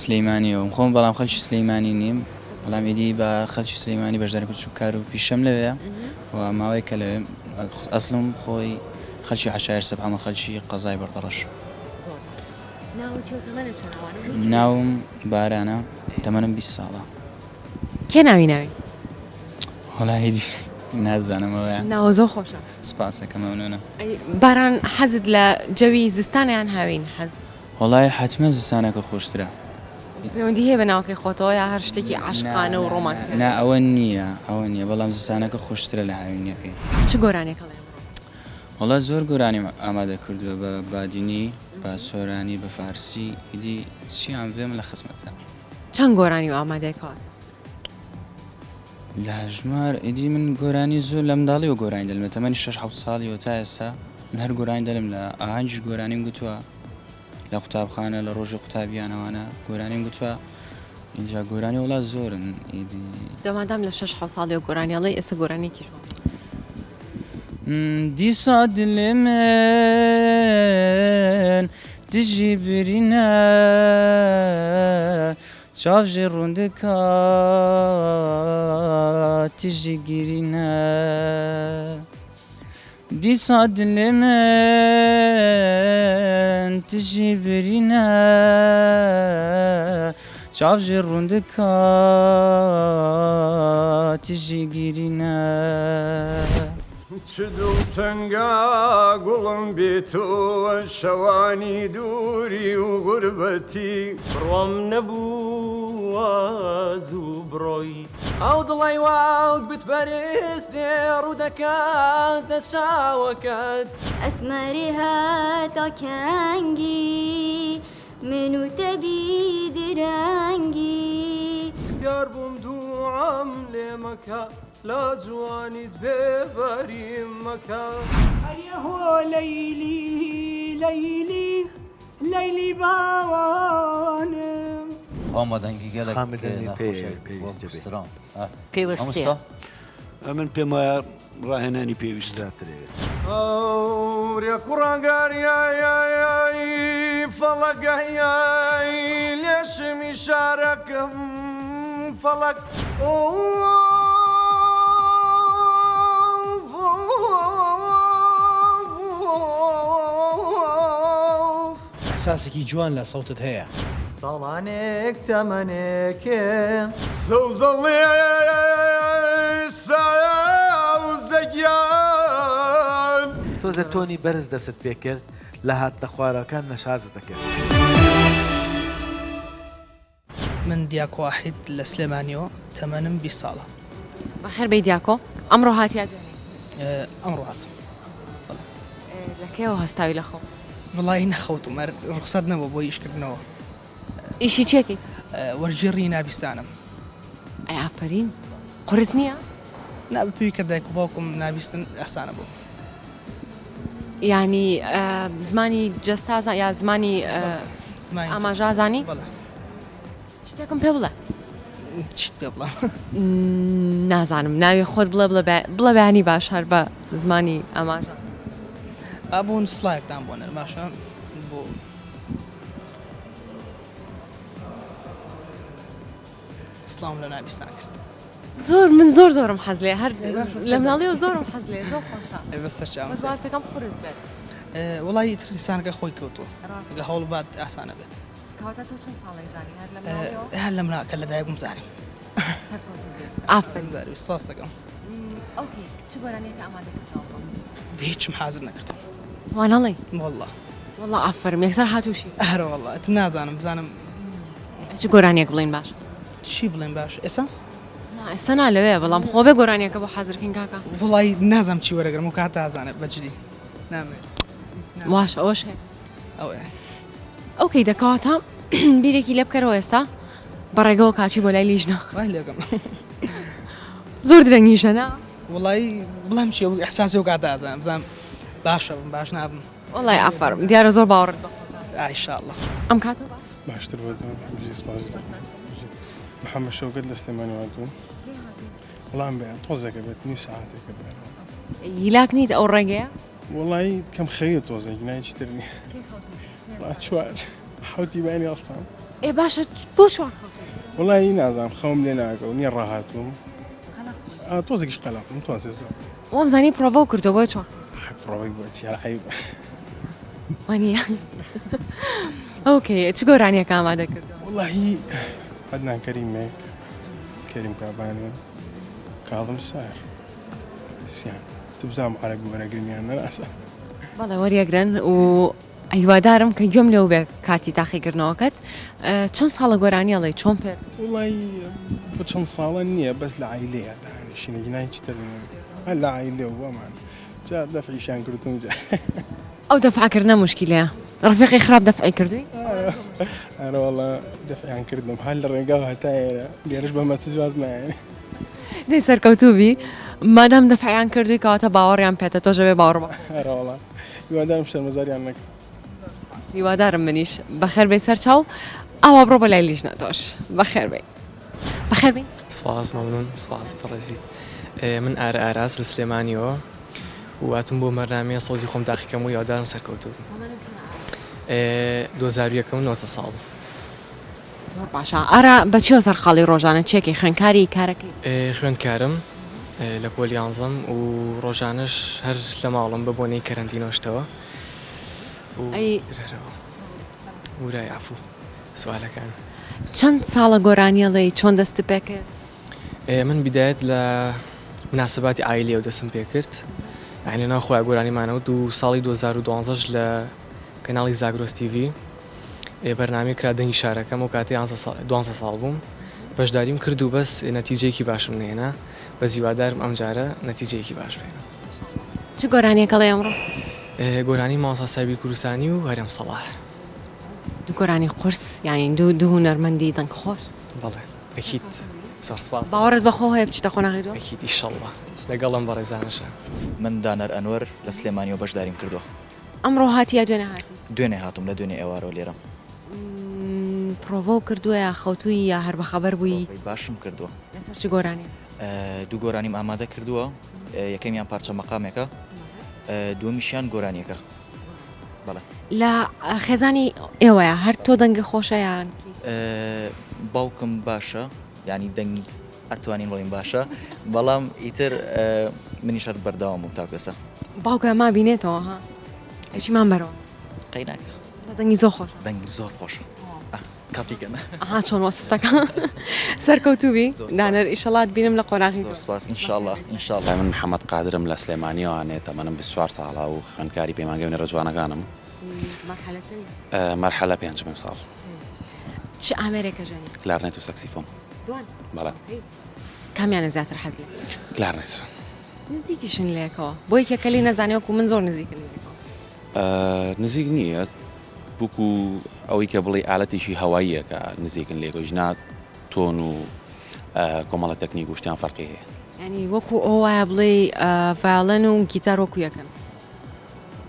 سلیمانیەوەم خۆم بەڵام خەلکی سلیمانی نیم بەڵام ئیدی بە خەلکی سلیمانی بەشداریم کرد چون کار و پیشەم لەوێیە و ماوەیەکە لەوێم ئەسڵم خۆی خەلکی عەشایر سەبعەمە خەلکی قەزای بەردەڕەش. زۆر باش ناوت چیە و تەمەنت چەنە ئەوانە هیچ ناوم بارانە تەمەنم 20 ساڵە. کێ ناوی ناوی؟ وەڵا ئیدی نازانم ئەوەیان. ناوە زۆر خۆشە. سپاسەکەم مەمنونم. ئەی باران حەزت لە جەوی زستانە یان هاوین حەز؟ وەڵای حەتمەن زستانەکە خۆشترە. پەیوەندی هەیە بە ناوەکەی خۆتەوە یا هەر شتێکی عاشقانە و ڕۆمانسیانە؟ نا ئەوە نییە ئەوە نییە بەڵام زستانەکە خۆشترە لە هاوینەکەی. چ گۆرانیەک ئەڵێی ئەمڕۆ؟ وەڵا زۆر گۆرانیم ئامادە کردووە بە بادینی بە سۆرانی بە فارسی ئیدی چیان بوێ من لە خزمەتتام. چەند گۆرانی و ئامادەیە کەواتە؟ لە هەژمار ئیدی من گۆرانی زۆر لە منداڵیەوە گۆرانی دەلم لە تەمەنی شەش حەوت ساڵیەوە تا ئێستا من هەر گۆرانی دەلم لە ئاهەنگیش گۆرانیم گوتووە لە قوتابخانە لە ڕۆژی قوتابیانەوانە گۆرانیم گوتووە اینجا گۆرانی وڵا زۆرن ئیدی دەمادام لە شەش حەوت ساڵیەوە گۆرانی ئەڵێی ئێستا گۆرانیەکیش بۆ دیسا دلێ من دژی برینە چاو ژێ ڕوندکا تژی گیرینە دیسا دلێ من تژی برینە چاو ژێ ڕوندکا تژی گیرینە. چ دڵتەنگە گوڵم بێ تۆ شەوانی دووری و غوربەتی. بڕوام نەبوو زوو بڕۆی. ئەو دڵەی وەک بتپەرستێ ڕوو دەکاتە چاوەکەت. ئەسمەرێ هەتا کەنگی من و تەبی درەنگی. اختیار بووم دووعام لێ مەکە. لە جوانیت بێ بەریم مەکە. ئەرێ هۆ لەیلی لەیلی لەیلی باوانم. خامەدەنگی گەلەک خامەدەنگی ناخۆشە پێویستە وەکو ستران. پێوەستەیە. مامۆستا؟ ئەمن پێم وایە ڕاهێنانی پێویستە. ئەورێ کوڕانگاریای فەڵەگای لێشمی شارەکەم فەڵەک. ئیحساسێکی جوان لە سەوتت هەیە. ساڵانێک تەمەنێکێ. سەوزەڵێ سەوزە گیان. تۆزێ تۆنی بەرز دەست پێ کرد لە هاتنە خوارەکان نەشازت دەکرد. من دیاکۆ واحید لە سلێمانیەوە تەمەنم 20 ساڵە. بەخێر بێی دیاکۆ ئەمڕۆ هاتی یا دوێنێ؟ ئەمڕۆ هاتم. لە کەیەوە هەستاوی لە خەو؟ وەڵاهی نەخەوتوم هەر ڕوخسەت نەبوو بۆ ئیشکردنەوە. ئیشی چی ئەکەیت؟ وەرگێڕی نابیستانم. ئەی ئافەرین قورس نییە؟ نا بەپێی کە دایک و باوکم نابیستن ئاسانە بۆم. یانی زمانی جەستە یا زمانی ئاماژە ئەزانی؟ بەڵێ. شتێکم پێ بڵێ. چیت پێ بڵێم؟ نازانم ناوی خۆت بڵێ بڵێ بڵێ بەیانی باش هەر بە زمانی ئاماژە. ئا بۆن سڵاوێکتان بۆ نێرم باشە بۆ سڵاوم لە نابیستان کرد. زۆر من زۆر زۆرم حەز لێ هەر لە مناڵیەوە زۆرم حەز لێ زۆر خۆشە ئەی بەسەر چاوم بەس باسەکەم قورس بێت. وەڵای ئیتر ئینسانەکە خۆی کەوتووە گە هەوڵ بات ئاسانە بێت. کەواتە تۆ چەند ساڵێک زانی هەر لە مناڵیەوە؟ هەر لە مناڵ کە لە دایک بووم زانیم. سەرکەوتوو بیت ئافەرین. زاری سپاس دەکەم. ئۆکەی چ گۆرانیەکە ئامادە کردووە بۆ؟ هیچم حازر نەکردووە. وا نەڵێی؟ وەڵا. وەڵا ئافەرم یەکسەر هاتووشی. ئەرە وەڵا ئیتر نازانم بزانم. چ گۆرانیەک بڵێین باشە؟ چی بڵێم باشە ئێستا؟ نا ئێستا نا لەوێ بەڵام خۆ بێ گۆرانیەکە بۆ حازر کەین کاکە. وەڵای نازانم چی وەرەگرم ئەو کاتە ئەزانێ بە جدی نامەوێ. باشە ئەوەش هەیە. ئەوەیە. ئۆکەی دە کەواتە بیرێکی لێ بکەرەوە ئێستا بەڕێگەوە کاچی بۆ لای لیژنە. وای لێکەم. زۆر درەنگیشە نا؟ وەڵای بڵێم چی ئەو ئیحساسی ئەو کاتە ئەزانم بزانم باشە بم باش نابم. وەڵای ئافەرم دیارە زۆر باوەڕت بە خۆتە. ئیشاڵڵا. ئەم کاتە باش. باشتر بەردەوام بژی سپاس محەممەد شەوکەت لە سلێمانی هاتووم وەڵام بەیان تۆزێکە بێت نیو سەعاتێکە بێت هیلاک نیت ئەو ڕێگەیە؟ وەڵی کەم خەوی تۆزێک نا هیچ تر نییە چوار حوتی بەیانی هەڵسام ئێ باشە بۆ چوار خەوتووی؟ وەڵی نازانم خەوم لێ ناکە و نییە ڕاهاتووم تۆزێکیش قەلەقم تۆزێ زۆر وام زانی پرۆڤەو کردووە بۆیە چوار پرۆڤەی بۆ چی هەر عەیبە وانییە ئۆکەی چ گۆرانیەکە ئامادە کردووە؟ وەڵاهی عەدنان کەریمێک کەریم کابانێ کاظم سار سیان تبزانم عەرەبی وەرەگرن یان نە نازانم. بەڵێ وەریەگرن و هیوادارم کە گوێم لێو بێ کاتی تاقیکردنەوەکەت چەند ساڵە گۆرانی ئەڵێی چۆن فێر وڵی بۆ چەند ساڵە نییە بەس لە عیلەیە دانیشینە گینا هیچ تر نییە هەر لە عیلە و بۆمان جا دەفعیشیان کردوم جا ئەو دەفعکردنە موشکیلەیە ڕەفیقی خراپ دەفعی کردووی؟ ئەرە وەڵا دەفعیان کردم هەر لە ڕێگاوە هەتا ئێرە لێرەش بە مەسج واز نایەن. دەی سەرکەوتوو بی مادام دەفعیان کردووی کەواتە باوەڕیان پێتە تۆش ئەبێ باوەڕ بە خۆت. ئەرە وەڵا هیوادارم شەرمەزاریان نەکەم. هیوادارم منیش بەخێر بێی سەرچاو ئاوا بڕۆ بۆ لای لیژنە تۆش بەخێر بێی بەخێر بێی. سپاس مەمنون سپاس بەڕێزیت من ئارە ئاراس لە سلێمانیەوە و هاتم بۆ بەرنامەیە سەوتی خۆم تاقیکەم و هیوادارم سەرکەوتوو بم 2001 و 19 ساڵ زۆر باشە ئارا بە چیەوە سەرقاڵی ڕۆژانە چیەکەی خوێندکاری کارەکەی؟ خوێندکارم لە پۆلی یانزەم و ڕۆژانەش هەر لە ماڵم بە بۆنەی کەرەنتینەوە شتەوە و ئەی تر هەرەوە ورای عەفوو سوالەکان. چەند ساڵە گۆرانی ئەڵێی چۆن دەستت پێ کرد؟ من بیدایەت لە مناسباتی عایلیەوە دەستم پێ کرد یانی لە ناو خۆیا گۆرانیمان وت و ساڵی 2012 ش لە کەناڵی زاگرۆس تیڤی بەرنامەی کرا دەنگی شارەکەم ئەو کاتە یانزە ساڵ دوانزە ساڵ بووم بەشداریم کرد و بەس نەتیجەیەکی باشم نەهێنا بەس هیوادارم ئەمجارە نەتیجەیەکی باش بهێنم. چ گۆرانیەک ئەڵێی ئەمڕۆ؟ گۆرانی مامۆستا سابیر کوردستانی و هەرێم سەڵاح. دوو گۆرانی قورس یانی دوو دوو هونەرمەندی دەنگ خۆش. بەڵێ ئەکید زۆر سپاس. باوەڕت بە خۆ هەیە بچیتە قۆناغی دووەم؟ ئەکید ئیشەڵڵا لەگەڵ ئەم بەڕێزانەشا. من دانەر ئەنوەر لە سلێمانیەوە بەشداریم کردووە. ئەمڕۆ هاتی یا دوێنێ هاتی؟ دوێنێ هاتووم لە دوێنێ ئێوارەوە لێرەم. پڕۆڤەو کردووە یا خەوتووی یا هەر بەخەبەر بووی؟ پڕۆڤەی باشم کردووە. لەسەر چ گۆرانیەک؟ دوو گۆرانیم ئامادە کردووە یەکەمیان پارچە مەقامێکە دووەمیشیان گۆرانیەکە بەڵێ. لە خێزانی ئێوەیە هەر تۆ دەنگت خۆشە یان کی؟ باوکم باشە یانی دەنگی ئەتوانین بڵێین باشە بەڵام ئیتر منیش هەر بەردەوام بووم تاکو ئێستا. باوکە ما بینێتەوە ها پەشیمان بەرەوە. قەیناکە. دەنگی زۆر خۆشە. دەنگی زۆر خۆشە. کاتیکە نا. ئەها چۆن وەسف دەکا. سەرکەوتوو بی دانەر ئیشەڵا بینم لە قۆناغی زۆر سپاس ئینشاڵا ئینشاڵا. من محەمەد قادرم لە سلێمانیەوانێ تەمەنم 24 ساڵە و خوێندکاری پەیمانگەی هونەرە جوانەکانم. مەرحەلە چەنی؟ مەرحەلە پێنجم ئەمساڵ. چ ئامێرێکە ژەنی؟ کلارنێت و سەکسیفۆن. دوان؟ بەڵێ. کامیانە زیاتر حەز لێ؟ کلارنێت. نزیکیشن لەیەکەوە بۆ یەکێکە لێی نەزانێ وەکو من زۆر نزیکن لەیەکەوە. نزیک نییە وەکو ئەوەی کە بڵێی ئالەتێکی هەواییە کە نزیکن لێکەوە ژنا تۆن و کۆمەڵە تەکنیک و شتیان فەرقی هەیە. یانی وەکو ئەوە وایە بڵێی ڤایۆلن و گیتار وەکو یەکن؟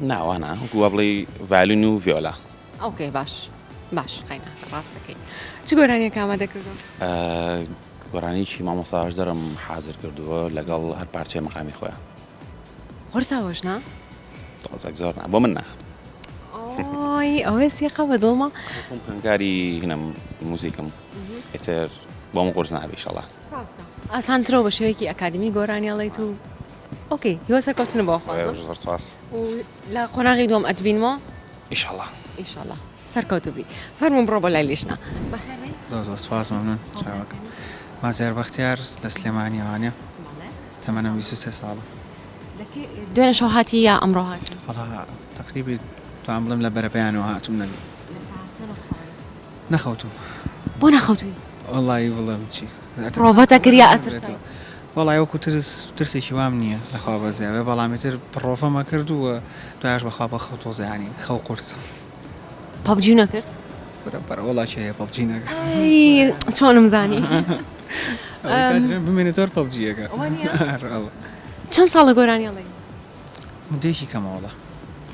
نا وا نا وەکو وا بڵێی ڤایۆلین و ڤیۆلا. ئۆکەی باش باش قەیناکە ڕاست دەکەی. چ گۆرانیەک ئامادە کردووە؟ گۆرانیی مامۆستا ئاژدەرم حازر کردووە لەگەڵ هەر پارچەی مەقامی خۆیان. قورسە ئەوەش نا؟ تۆزێک زۆر نا بۆ من نا. ئۆی ئەوەی سیقە بە دڵمە. خۆم خوێندکاری هینم موزیکم ئیتر بۆم قورس نابێ ئیشەڵا. ڕاستە ئاسانترەوە بە شێوەیەکی ئەکادیمی گۆرانی ئەڵێیت و ئۆکەی هیوا سەرکەوتنم بۆ ئەخوازم. زۆر سوپاس. و لە قۆناغی دووەم ئەتبینمەوە؟ ئیشەڵا. ئیشەڵا سەرکەوتوو بی. فەرموو بڕۆ بۆ لای لیژنە. بەخێر بێی. زۆر زۆر سوپاس مەمنون چاوەکەم. مازیار بەختیار لە سلێمانیەوانە. تەمەنم 23 ساڵە. دوێنێ شەو هاتی یا ئەمڕۆ هاتی؟ وەڵا تەقریبی توان بڵێم لە بەرەبەیانەوە هاتووم نە نەخەوتوم. بۆ نەخەوتووی؟ وەڵی بڵێم چی پرۆڤەت ئەکرد یا ئەترسای؟ وەڵی وەکو ترس ترسێکی وام نییە لەخوا بەزیاوێ بەڵام ئیتر پڕۆڤەمە کرد و دوایش بەخوا بە خەو تۆزێ ینی خەو قورس. پەبجی نەکرد؟ بەرە بەرە وەڵا کێ هەیە پەبجی نەکرد؟ ئەی چۆنم زانی؟ بمێنێتەوە پەبجیەکە. چەند ساڵە گۆرانی ئەڵێی؟ مدەیەکی کەمە وەڵا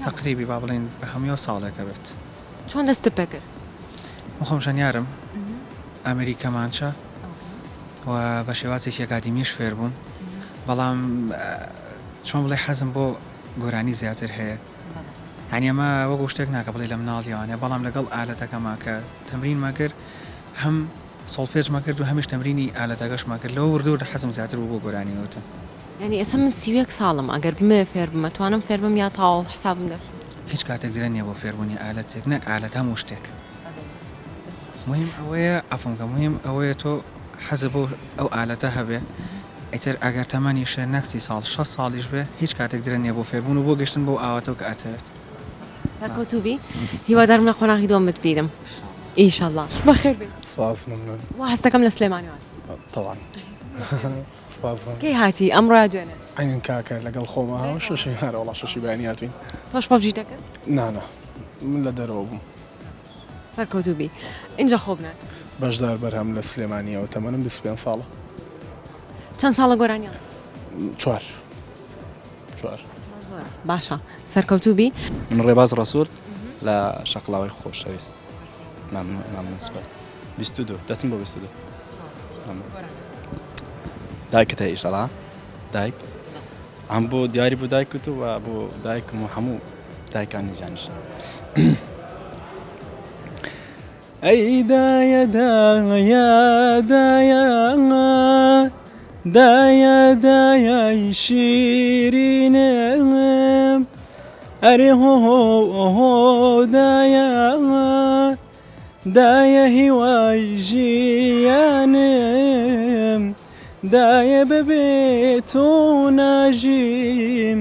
تەقریبی با بڵێین بە هەموو ساڵێکە بێت. چۆن دەستت پێ کرد؟ من خۆم ژەنیارم ئامێری کەمانچە و بە شێوازێکی ئەکادیمیش فێر بووم بەڵام چۆن بڵێ حەزم بۆ گۆرانی زیاتر هەیە یانی ئەمە وەکو شتێک ناکە بڵێ لە مناڵیەوانە بەڵام لەگەڵ ئالەتەکەما کە تەمرینمە کرد هەم سۆڵفێجمە کرد و هەمیش تەمرینی ئالەتەکەشمە کرد لەوە وردە وردە حەزم زیاتر بوو بۆ گۆرانی وتن. یانی ئێستا من 31 ساڵم ئەگەر بمەوێ فێر بم ئەتوانم فێر بم یا تەواو حسابم دەرچوو؟ هیچ کاتێک درەنگ نییە بۆ فێربوونی ئالەتێک نەک ئالەت هەموو شتێک مهم ئەوەیە عەفوم کە مهم ئەوەیە تۆ حەزت بۆ ئەو ئالەتە هەبێ ئیتر ئەگەر تەمەنیشت نەک 30 ساڵ 60 ساڵیش بێ هیچ کاتێک درەنگ نییە بۆ فێربوون و بۆ گەشتن بەو ئاواتەو کە ئەتەوێت. سەرکەوتوو بی هیوادارم لە قۆناغی دووەم بتبینم ئیشەڵا. بەخێر بێی. سپاس مەمنون. وا هەستەکەم لە سلێمانی هاتی. تەبعەن سپاس مەمنون. کەی هاتی ئەمڕۆ یا دوێنێ؟ عەینەن کاکە لەگەڵ خۆمە ها شەشی هەرە وەڵا شەشی بەیانی هاتوین. تۆش پەبجیت دەکرد؟ نا نا من لە دەرەوە بووم. سەرکەوتوو بی ئینجا خۆ بناسە. بەشدار بەرهەم لە سلێمانیەوە تەمەنم 25 ساڵە. چەند ساڵە گۆرانی ئەڵێی؟ چوار چوار. زۆرە باشە سەرکەوتوو بی. من ڕێباز ڕەسوول لە شەقڵاوەی خۆشەویست مەمنون مەمنون سپاس 22 دەچم بۆ 22 مەمنون دایکت هەیە ئیشەڵا دایک هەم بۆ دیاری بۆ دایکت و بۆ دایکم و هەموو دایکانی جانیش ئەی دایە دایە دایە دایە دایەی شیرینم ئەرێ هۆ هۆ هۆ دایە دایە هیوای ژیانم دایە بەبێ تۆ ناژیم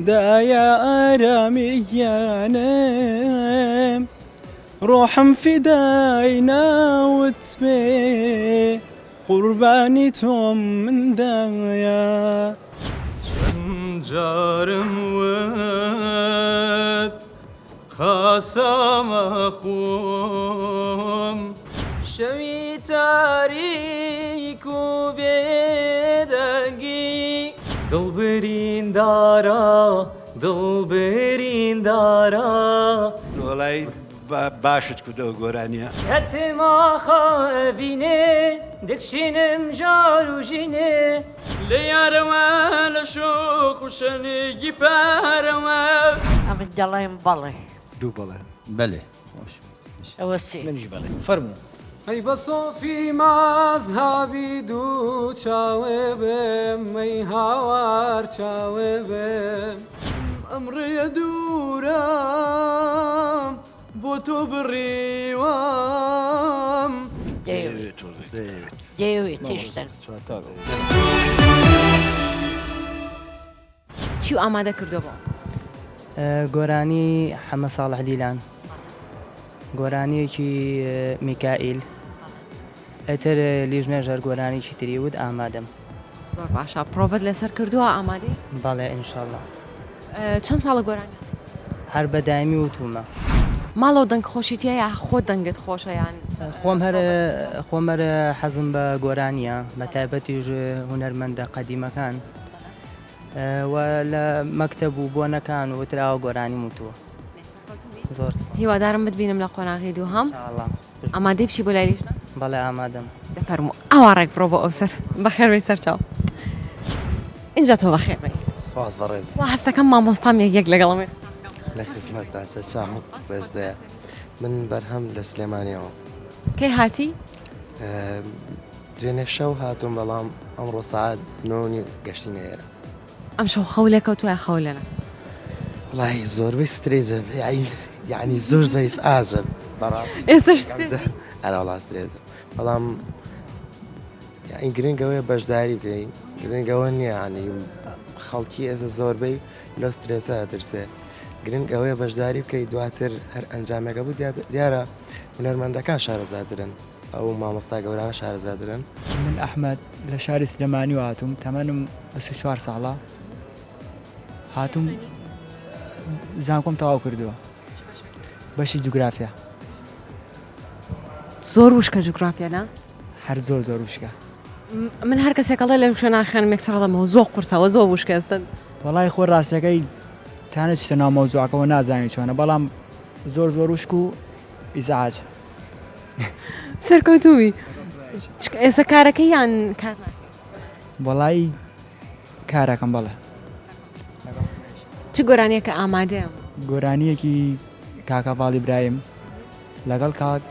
دایە ئارامی گیانم ڕۆحم فیدای ناوت بێ قوربانی تۆم من دایە. چەند جارم وت قاسەمە خۆم. شەوی تاریک و بێدەنگی. دڵ بریندارە دڵ بریندارە. وەڵای باشت کرد ئەو گۆرانیە. کەتما خە ئەڤینێ دکشینم ژار و ژینێ. لە یارەوە لە شۆخ و شەنگی پارەوە. ئەمن دەڵێم بەڵێ. دوو بەڵێ. بەلێ. ئەوە سێ. منیش بەڵێ. فەرموو. ئەی بە سۆفی مەزهەبی دوو چاوێ بێم ئەی هاوار چاوێ بێم. ئەم ڕێیە دوورە. بۆ بۆ تۆ بڕیوم. دەیەوێت دەیەوێت هێشتا. چیو ئامادە کردووە بۆ؟ گۆرانی حەمە ساڵح دیلان، گۆرانیەکی میکائیل، ئیتر لیژنەش هەر گۆرانیەکی تری وت ئامادەم. زۆر باشە پرۆڤەت لەسەر کردووە ئامادەی؟ بەڵێ ئینشەڵا. چەند ساڵە گۆرانی ئەڵێی؟ هەر بە دایمی وتومە. ماڵەوە دەنگ خۆشی تیایە یا خۆت دەنگت خۆشە یان؟ خۆم هەر خۆم هەر حەزم بە گۆرانیە بە تایبەتیش هونەرمەندە قەدیمەکان و لە مەکتەب و بۆنەکان و تراوە گۆرانیم وتووە. زۆر سپاس. هیوادارم بتبینم لە قۆناغی دووهەم. ئامادەی بچی بۆ لای لیژنە؟ بەڵێ ئامادەم. دەفەرموو ئاوا ڕێک بڕۆ بۆ ئەوسەر. بەخێر بێی سەرچاو. ئینجا تۆ بەخێر بێی. سپاس بەڕێز. وا هەستەکەم مامۆستام یەک یەک لەگەڵم قسە بکەم. لە خزمەتدا سەرچاوم ڕێزدەیە. من بەرهەم لە سلێمانیەوە. کەی هاتی؟ دوێنێ شەو هاتووم بەڵام ئەمڕۆ سەعات 9:30 گەشتینە ئێرە. ئەمشەو خەو لێ کەوتووە یا خەو لێ نەکەوتووە؟ وەڵاهی زۆربەی سترێجە یەعنی زۆر زۆر ئیزعاجە بەڕاستی. ئێستاش سترێجی؟ ئەرێ وەڵا سترێجە بەڵام یەعنی گرنگ ئەوەیە بەشداری بکەین گرنگ ئەوە نییە یەعنی خەڵکی ئێستا زۆربەی لەو سترێسە ئەترسێ گرنگ ئەوەیە بەشداری بکەیت دواتر هەر ئەنجامێکە بوو دیارە هونەرمەندەکان شارەزاترن. ئەو مامۆستا گەورانە شارەزاترن. من ئەحمەد لە شاری سلێمانیوە هاتووم تەمەنم 24 ساڵە هاتووم زانکۆم تەواو کردووە بەشی جوگرافیا. زۆر وشکە جوگرافیا نا؟ هەر زۆر زۆر وشکە. من هەر کەسێک ئەڵێ لە وشە ناخوێنم یەکسەر ئەڵێمەوە زۆر قورسە وە زۆر وشکە ئێستا. وەڵای خۆ ڕاستەکەی تا نەچیتە ناو مەوزوعەکەوە نازانی چۆنە بەڵام زۆر زۆر وشک و ئیزعاج. سەرکەوتووبی ئێستا کارەکەی یان کار وەڵایی کارەکەم بەڵێ. چ گۆرانیەکە ئامادەیە؟ گۆرانیەکی کاک هەڤاڵ ئیبراهیم لەگەڵ کاک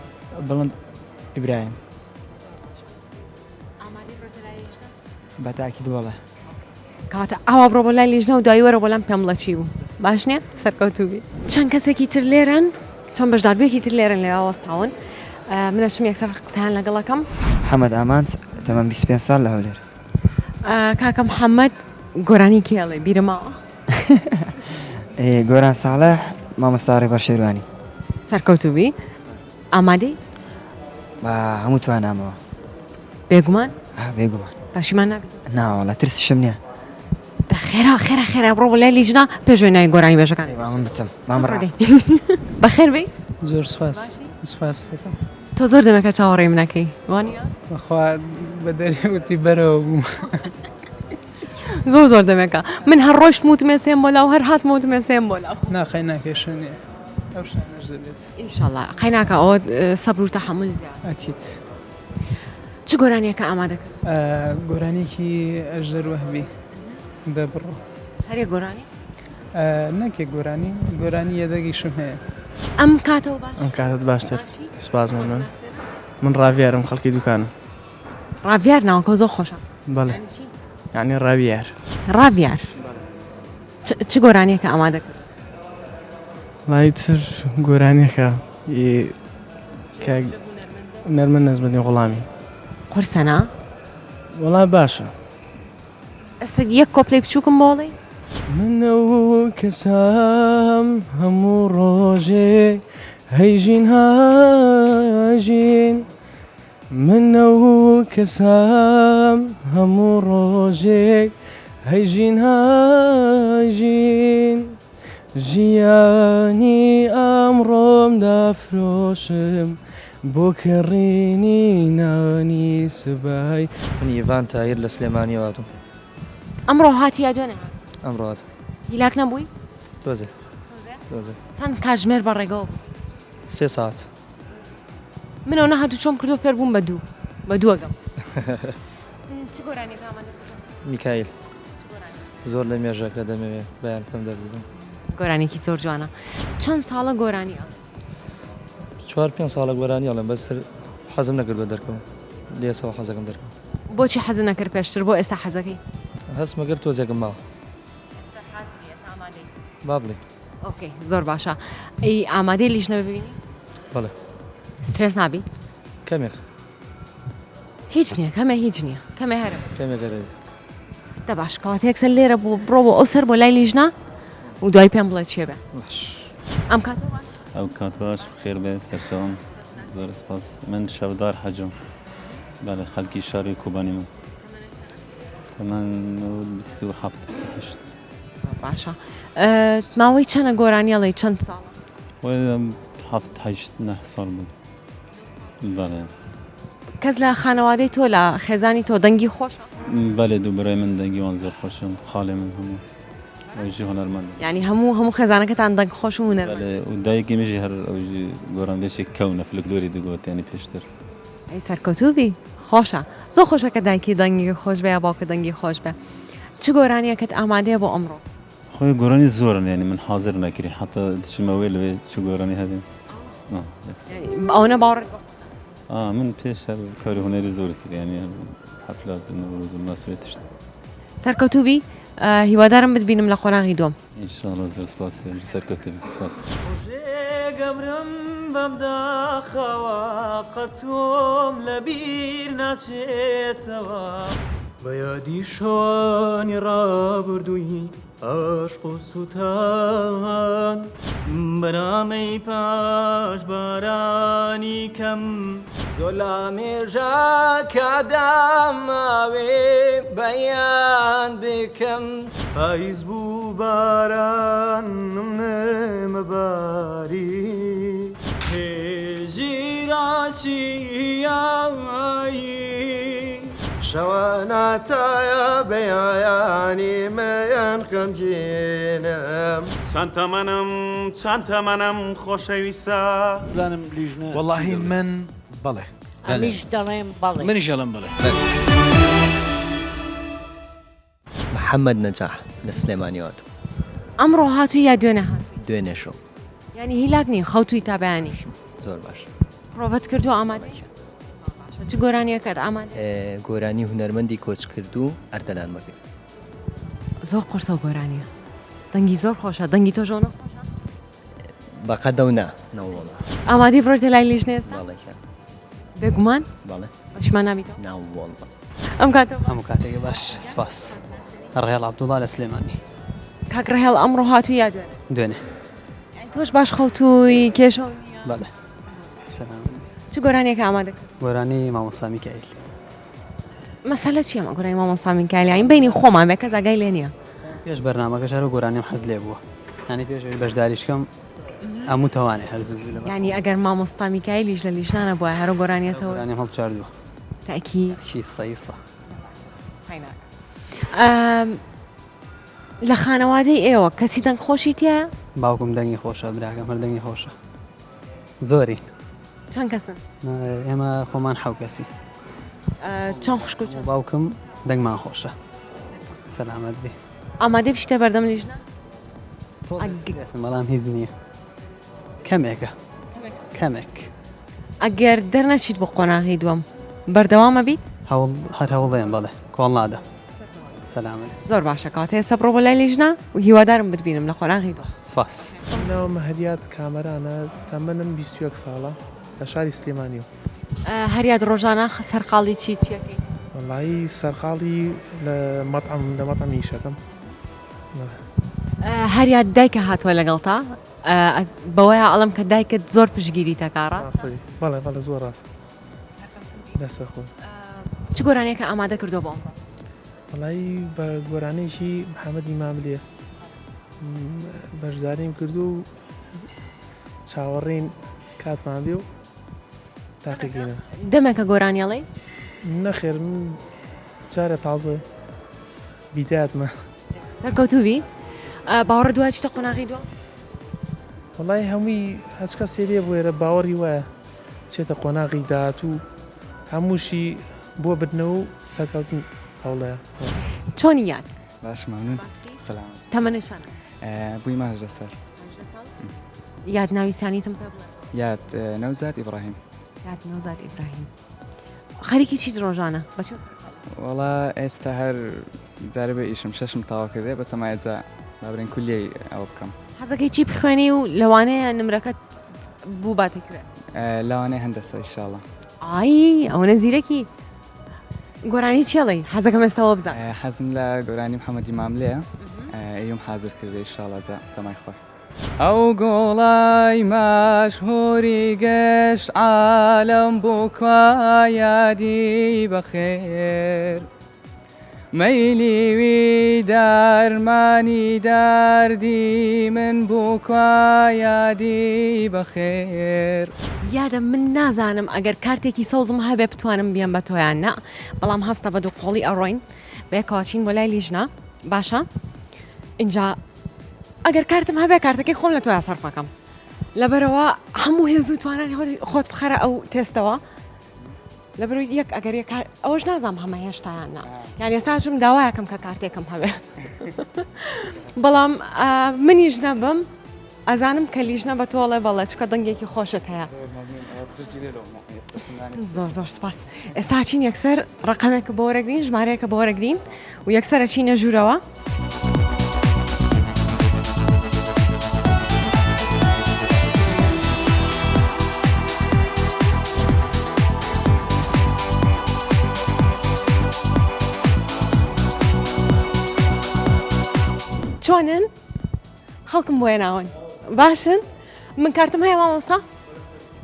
بڵند ئیبراهیم. بە تاکید بەڵێ. کەواتە ئاوا بڕۆ بۆ لای لیژنە و دوایی وەرە بۆ لام پێم بڵێ چی بوو باش نییە؟ سەرکەوتوو بی. چەند کەسێکی تر لێرەن چەند بەشداربوویەکی تر لێرەن لەوێ وەستاون من ئەچم یەکسەر قسەیان لەگەڵ ئەکەم. محەمەد ئامانج، تەمەن 25 ساڵ لە هەولێر. کاکە محەمەد گۆرانی کێ ئەڵێ بیرم ماوە؟ گۆران ساڵح، مامۆستا ڕێبەر شێروانی. سەرکەوتوو بی. ئامادەی؟ بە هەموو توانامەوە. بێگومان؟ بێگومان. پەشیمان نابی؟ نا وەڵا ترسیشم نییە. دە خێرا خێرا خێرا بڕۆ بۆ لای لیژنە پێش ئەوەی ناوی گۆرانی بێژەکان. با من بچم. با من ڕا. بەخێر بێی. زۆر سوپاس. سوپاس دەکەم. تۆ زۆر دەمێکە چاوەڕێی منەکەی وا نییە؟ بەخوا بە دەرێ وتی بەرەوە بووم. زۆر زۆر دەمێکە من هەر ڕۆیشتم وتم ئێسێم بۆ لاو هەر هاتمەوە وتم ئێسێم بۆ لاو. نا قەیناکێشە نییە ئەو شتانەش دەبێت. ئینشەڵا قەیناکە ئەوە سەبر و تەحەمول زیاتر. ئەکید. چ گۆرانیەکە ئامادە کرد؟ گۆرانیەکی ئەژدەر وەهبی دەبڕۆ. هەر یەک گۆرانی؟ نەک یەک گۆرانی، گۆرانی یەدەگیشم هەیە. ئەم کاتەوە باش؟ ئەم کاتەت باشتر سپاس مەمنون. من ڕاڤیارم خەڵکی دوکانم. ڕاڤیار ناوەکە زۆر خۆشە. بەڵێ یانی ڕاویار. ڕاڤیار. چ گۆرانیەکە ئامادە کرد؟ وەڵایی چ گۆرانیەکە کە هونەرمەند نەجمەدین غوڵامی. قورسە نا؟ وەڵا باشە. ئێستا یەک کۆپلەی بچووکم بۆ بڵێی؟ من ئەو کەسەم هەموو ڕۆژێ هەیژین هاژین من ئەو کەسەم هەموو ڕۆژێک هەیژین هاژین ژیانی ئەمڕۆم دەفرۆشم بۆ کڕینی نانی سبەی. من ئیڤان تاهیر لە سلێمانیەوە هاتووم. ئەمڕۆ هاتی یا دوێنێ هاتی؟ ئەمڕۆ هاتم. هیلاک نەبووی؟ تۆزێ. تۆزێ. چەند کاتژمێر بە ڕێگەوە بووی؟ سێ سەعات. من ئەونە هاتوچۆم کردووە فێر بووم بە دوو بە دوو ئەگەم. چ گۆرانیەک ئامادە کردووە؟ میکایل. زۆر لە مێژە کە دەمەوێ بەیان بکەم دەردی دڵ. گۆرانیەکی زۆر جوانە. چەند ساڵە گۆرانی ئەڵێی؟ چوار پێنج ساڵە گۆرانی ئەڵێم بەس تر حەزم نەکردووە دەرکەوم لێسەوە حەزەکەم دەرکەوم. بۆچی حەزت نەکرد پێشتر بۆ ئێستا حەزەکەی؟ هەستمە کرد تۆزێکم ماوە. ئێستا حازری ئێستا ئامادەی؟ با بڵێین. ئۆکەی زۆر باشە ئەی ئامادەی لیژنە ببینی؟ بەڵێ. سترێس نابی؟ کەمێک. هیچ نییە کەمێ هیچ نییە کەمێ هەرە. کەمێک هەرە. دە باش کەواتە یەکسەر لێرە بوو بڕۆ بۆ ئەو سەر بۆ لای لیژنە و دوای پێم بڵێ چیە بێ. باش. ئەم کاتە باش. ئەو کات باش خێر بێ سەرچاوم زۆر سپاس من شەودار حەجم بەڵێ خەڵکی شاری کۆبانی من تەمەن 27 28 باشە ماوەی چەنە گۆرانی ئەڵێی چەند ساڵە؟ هەفت هەشت نە ساڵ بوو بەڵێ. کەس لە خانەوادەی تۆ لە خێزانی تۆ دەنگی خۆشە؟ بەلێ دوو برای من دەنگی وان زۆر خۆشە خاڵێ من هەموو ئەوژی هونەرمەندن. یانی هەموو هەموو خێزانەکەتان دەنگ خۆش و هونەرمەندن؟ بەلێ و دایکی مژی هەر ئەوژی گۆرانبێژێک کەونە فلکلۆری دگۆت یانی پێشتر. ئەی سەرکەوتوو بی خۆشە زۆر خۆشە کە دایکی دەنگی خۆش بێ یا باوکە دەنگی خۆش بێ چ گۆرانیەکت ئامادەیە بۆ ئەمڕۆ؟ خۆی گۆرانی زۆرن یانی من حازر نەکری حتا دچمە وێ لەوێ چ گۆرانی هەبێ ئەوەنە باوەڕت بە آه من پێش هەر کاری هونەری زۆر کرد یانی حەفلات نەورۆز و مناسبەت تشت. سەرکەوتوو بی هیوادارم بتبینم لە قۆناغی دووەم. ان شاء الله زۆر سپاس سەرکەوتوو بی سپاس. ڕۆژێک ئەمرم بەم داخەوە قەت تۆم لەبیر ناچێتەوە. بە یادی شەوانی ڕابردووی عەشق و سووتان. بەرامەی پاش بارانی کەم. زۆر لامێژە کە داماوێ بەیان بکەم. پایز بوو بارانم نەمەباری. هێژیرا چیایی. شەواناتایە بەیانی من خەمگینم. چەند تەمەنم چەند تەمەنم خۆشەویستە. بزانم لیژنە وەڵاهی من بەڵێ. ئەمیش دەڵێم بەڵێ. منیش ئەڵێم بەڵێ. محەمەد نەجاح، لە سلێمانیەوە هاتووم. ئەمڕۆ هاتووی یا دوێنێ هاتووی؟ دوێنێ شەو. یانی هیلاک نی خەوتووی تا بەیانی؟ زۆر باش. پرۆڤەت کردووە ئامادەی؟ زۆر باشە. چ گۆرانییەکەت ئامادەیە؟ گۆرانی هونەرمەندی کۆچکردوو ئەردەلان بەگری. زۆر قورسە ئەو گۆرانییە. دەنگی زۆر خۆشە. دەنگی تۆش ئەونە خۆشە؟ بەقەدەو نا نەوەڵا. ئامادەی بڕۆیتە لای لیژنە ئێستا؟ بەڵێ کە. بێگومان؟ بەڵێ. پەشیمان نابیتەوە؟ ناوەڵا. ئەم کاتە باش. هەموو کاتێک باش سپاس. ڕەهێڵ عەبدوڵا لە سلێمانی. کاک ڕەهێڵ ئەمڕۆ هاتووی یا دوێنێ؟ دوێنێ. یانی تۆش باش خەوتووی کێشەو نییە؟ بەڵێ. سەلام. چ گۆرانیەکە ئامادە کرد؟ گۆرانی مامۆستا میکائیل. مەسەلە چییە ئەمە گۆرانی مامۆستا میکائیل یانی بەینی خۆمان بێ کەس ئاگای لێ نییە. پێش بەرنامەکەش هەر ئەو گۆرانیەم حەز لێ بووە یانی پێش ئەوەی بەشداریش کەم ئەموو تەوانێ هەر زوو زوو لە یانی ئەگەر مامۆستا میکائیلیش لە لیژنانە بوایە هەر ئەو گۆرانیەتەوە گۆرانیم هەڵبژاردووە. تەئکید. تەئکید سەیسە. لە خانەوادەی ئێوە کەسی دەنگ خۆشی تیایە؟ باوکم دەنگی خۆشە براکەم هەر دەنگی خۆشە زۆرین. چەند کەسن؟ ئێمە خۆمان حەو کەسی. چەند خوشک و چەند؟ باوکم دەنگمان خۆشە. سەلامەت بی. ئامادەی بچیتە بەردەم لیژنە؟ تۆزێ بەڵام هیچ نییە کەمێکە کەمێک. ئەگەر دەرنەچیت بۆ قۆناغی دووەم بەردەوام ئەبیت؟ هەوڵ هەر هەوڵێم بەڵێ کۆڵ نادەم. سەلامەت. زۆر باشە کەواتە ئێستا بڕۆ بۆ لای لیژنە و هیوادارم بتبینم لە قۆناغی دووەم. سپاس. ناوم هەریاد کامەرانە تەمەنم 21 ساڵە لە شاری سلێمانیەوە. هەریاد ڕۆژانە سەرقاڵی چی چیەکەی؟ وەڵایی سەرقاڵی لە مەتعەم لە مەتعەم ئیشەکەم. هەریاد دایکە هاتووە لەگەڵتا بەوەیا ئەڵێم کە دایکت زۆر پشتگیریت ئەکا ڕاستە؟ بەڵێ بەڵێ زۆر ڕاستە. دەستت خۆش. چ گۆرانیەکە ئامادە کردووە بۆ ئەمڕۆ؟ وەڵایی بە گۆرانیەکی محەمەدی ماملێ بەشداریم کردو و چاوەڕێین کاتمان بێ و تاقیکەینەوە. دەمێکە گۆرانی ئەڵێی؟ نەخێر من جارێ تازە بیدایەتمە. سەرکەوتوو بی. باوەڕت وایە چیتە قۆناغی دووەم؟ وەڵایی هەمووی هەچ کەسێ بێ بوێرە باوەڕی وایە بچێتە قۆناغی داهاتوو هەمووشی بۆ بردنەوە و سەرکەوتن هەوڵەیە. چۆنی یاد؟ باش مەمنون سەلامەت. تەمەنت چەندە؟ بوویمە 18 ساڵ. یاد ناوی سانیتم پێ بڵێ. یاد نەوزاد ئیبراهیم. یاد نەوزاد ئیبراهیم. خەریکی چیت ڕۆژانە؟ بە چی وەڵا ئێستا هەر جارێ بێ ئیشم شەشم تەواو کردێ بە تەمایە جا با برێن کولیەی ئەوە بکەم. حەزەکەی چی بخوێنی و لەوانەیە نمرەکەت بووباتە کوێ؟ لەوانەیە هەندەسە ئیشاڵا. ئای ئەوەنە زیرەکی گۆرانی چێڵی حەزەکەم ئێستاوە بزانم. حەزم لە گۆرانی محەمەدی ماملێیە ئەیوم حازر کردە ئیشاڵا جا تەمای خوای. ئەو گوڵەی مەشهوری گشت عالەم بوو کوا یادی بەخێر مەیلی وی دەرمانی دەردی من بوو کوا یادی بەخێر. یادە من نازانم ئەگەر کارتێکی سەوزم هەبێ بتوانم بیەم بە تۆ یان نا بەڵام هەستە بە دووقۆڵی ئەڕۆین بەیەکەوە چین بۆ لای لیژنە باشە ئینجا ئەگەر کارتم هەبێ کارتەکەی خۆم لە تۆیا سەرفەکەم لەبەرەوە هەموو هێز و توانای خۆت بخەرە ئەو تێستەوە لەبەرەوەی یەک ئەگەر یەک ئەوەش نازانم هەمە هێشتا یان نا یان ئێستاشم داوایەکەم کە کارتێکم هەبێ بەڵام منیش نەبم ئەزانم کە لیژنە بە تۆڵێ بەڵێ چکە دەنگێکی خۆشت هەیە زۆر زۆر سپاس ئێستا چین یەکسەر ڕقەمێکە بۆ وەرەگرین ژمارەیەکە بۆ وەرەگرین و یەکسەر ئەچینە ژوورەوە. چۆنن؟ خەڵکم بۆیە ناون باشن؟ من کارتم هەیە مامۆستا؟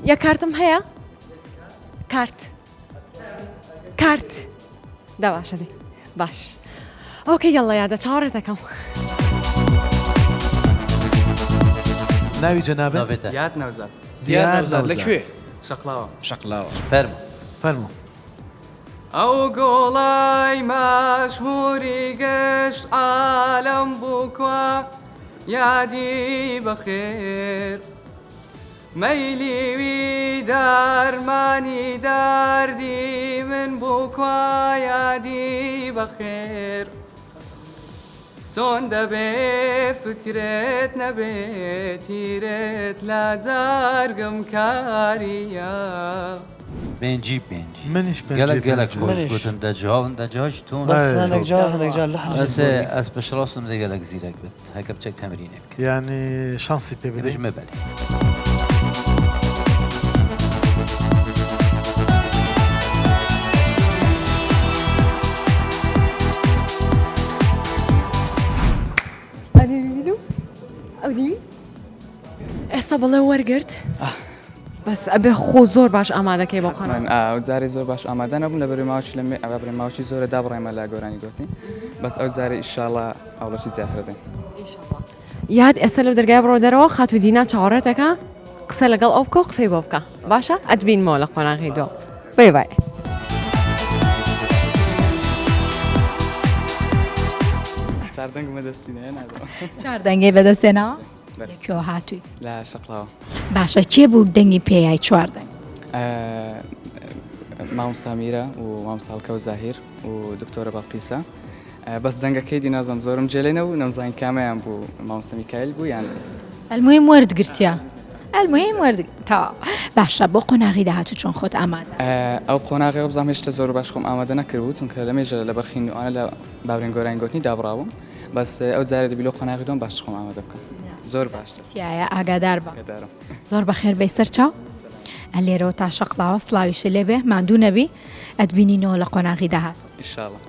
یە کارتم هەیە؟ کارت کارت دا باشە دی باش ئۆکەی یەڵڵا یادە چاوەڕێت دەکەم. ناوی جەنابت؟ دیار نەوزاد. دیار نەوزاد لە کوێ؟ شەقڵاوە. شەقلاوە. فەرموو. فەرموو. ئەو گوڵەی مەشهوری گشت عالەم بوو کوا یادی بەخێر. مەیلی وی دەرمانی دەردی من بوو کوا یادی بەخێر چۆن دەبێ فکرت نەبێ تیرت لە جەرگم کاریە. پێنجی پێنجی منیش پێنجی گەلەک گەلەک پێنجی. خۆش منیش. گوتن دە جوابن دە جاش تون بەس هەندێک جار- هەندێک جار لەحنیش بەس بۆری. ئەس پشڕاستم دە گەلەک زیرەک بێت هەکە بچێک تەمرینێ بکە یانی شانسی پێ بدەین؟ بژمە بەلێ. ئێستا بەڵێ وەرگرت بەس ئەبێ خۆ زۆر باش ئامادەکەی بۆ قەناڵ. من ئەو جارەی زۆر باش ئامادە نەبووم لەبەر ماوەی لە ئەبرێ ماوەی زۆرە دابڕێمە لە گۆرانی گۆتنی بەس ئەو جارە ئیشاڵا ئەوڵەشی زیاتر دەین. یاد ئێستا لەو دەرگای بڕۆ دەرەوە خاتوو دینا چاوەڕێت ئەکا قسە لەگەڵ ئەو بکە و قسەی بۆ بکە باشە ئەتبینمەوە لە قۆناغی دووەم بای بای. چار دەنگم بەدەستی نەهێناوە. چار دەنگەی بەدەست هێناوە؟ بەلێ. لە کوێوە هاتووی؟ لە شەقڵاوە. باشە کێ بوو دەنگی پێیای چوار دەنگ؟ مامۆستا میرە و مامۆستا هەڵکەوت زاهیر و دکتۆرە بەڵقیسە بەس دەنگەکەی دی نازم زۆرم جێ لێ نەبوو نەمزانی کامەیان بوو مامۆستا میکایل بوو یان المهم وەرد گرتیە المهم وەرد تەواو باشە بۆ قۆناغی داهاتوو چۆن خۆت ئامادە ئەو قۆناغی بزانام هێشتا زۆر باش خۆم ئامادە نەکردبوو چونکە لە مێژە لە بەرخین ئەوانە لە باورێن گۆرانی گوتنی دابڕاوم بەس ئەو جارێ دەبی لۆ قۆناغی دوم باشتر خۆم ئامادە بکەم زۆر باشتر تایە ئاگادار بە ئاگادارم زۆر بەخێر بێی سەرچاو لێرەوە تا شەقڵاوە سڵاویشت لێبێ ماندوو نەبی ئەتبینینەوە لە قۆناغی داهاتوو. ئیشاڵا.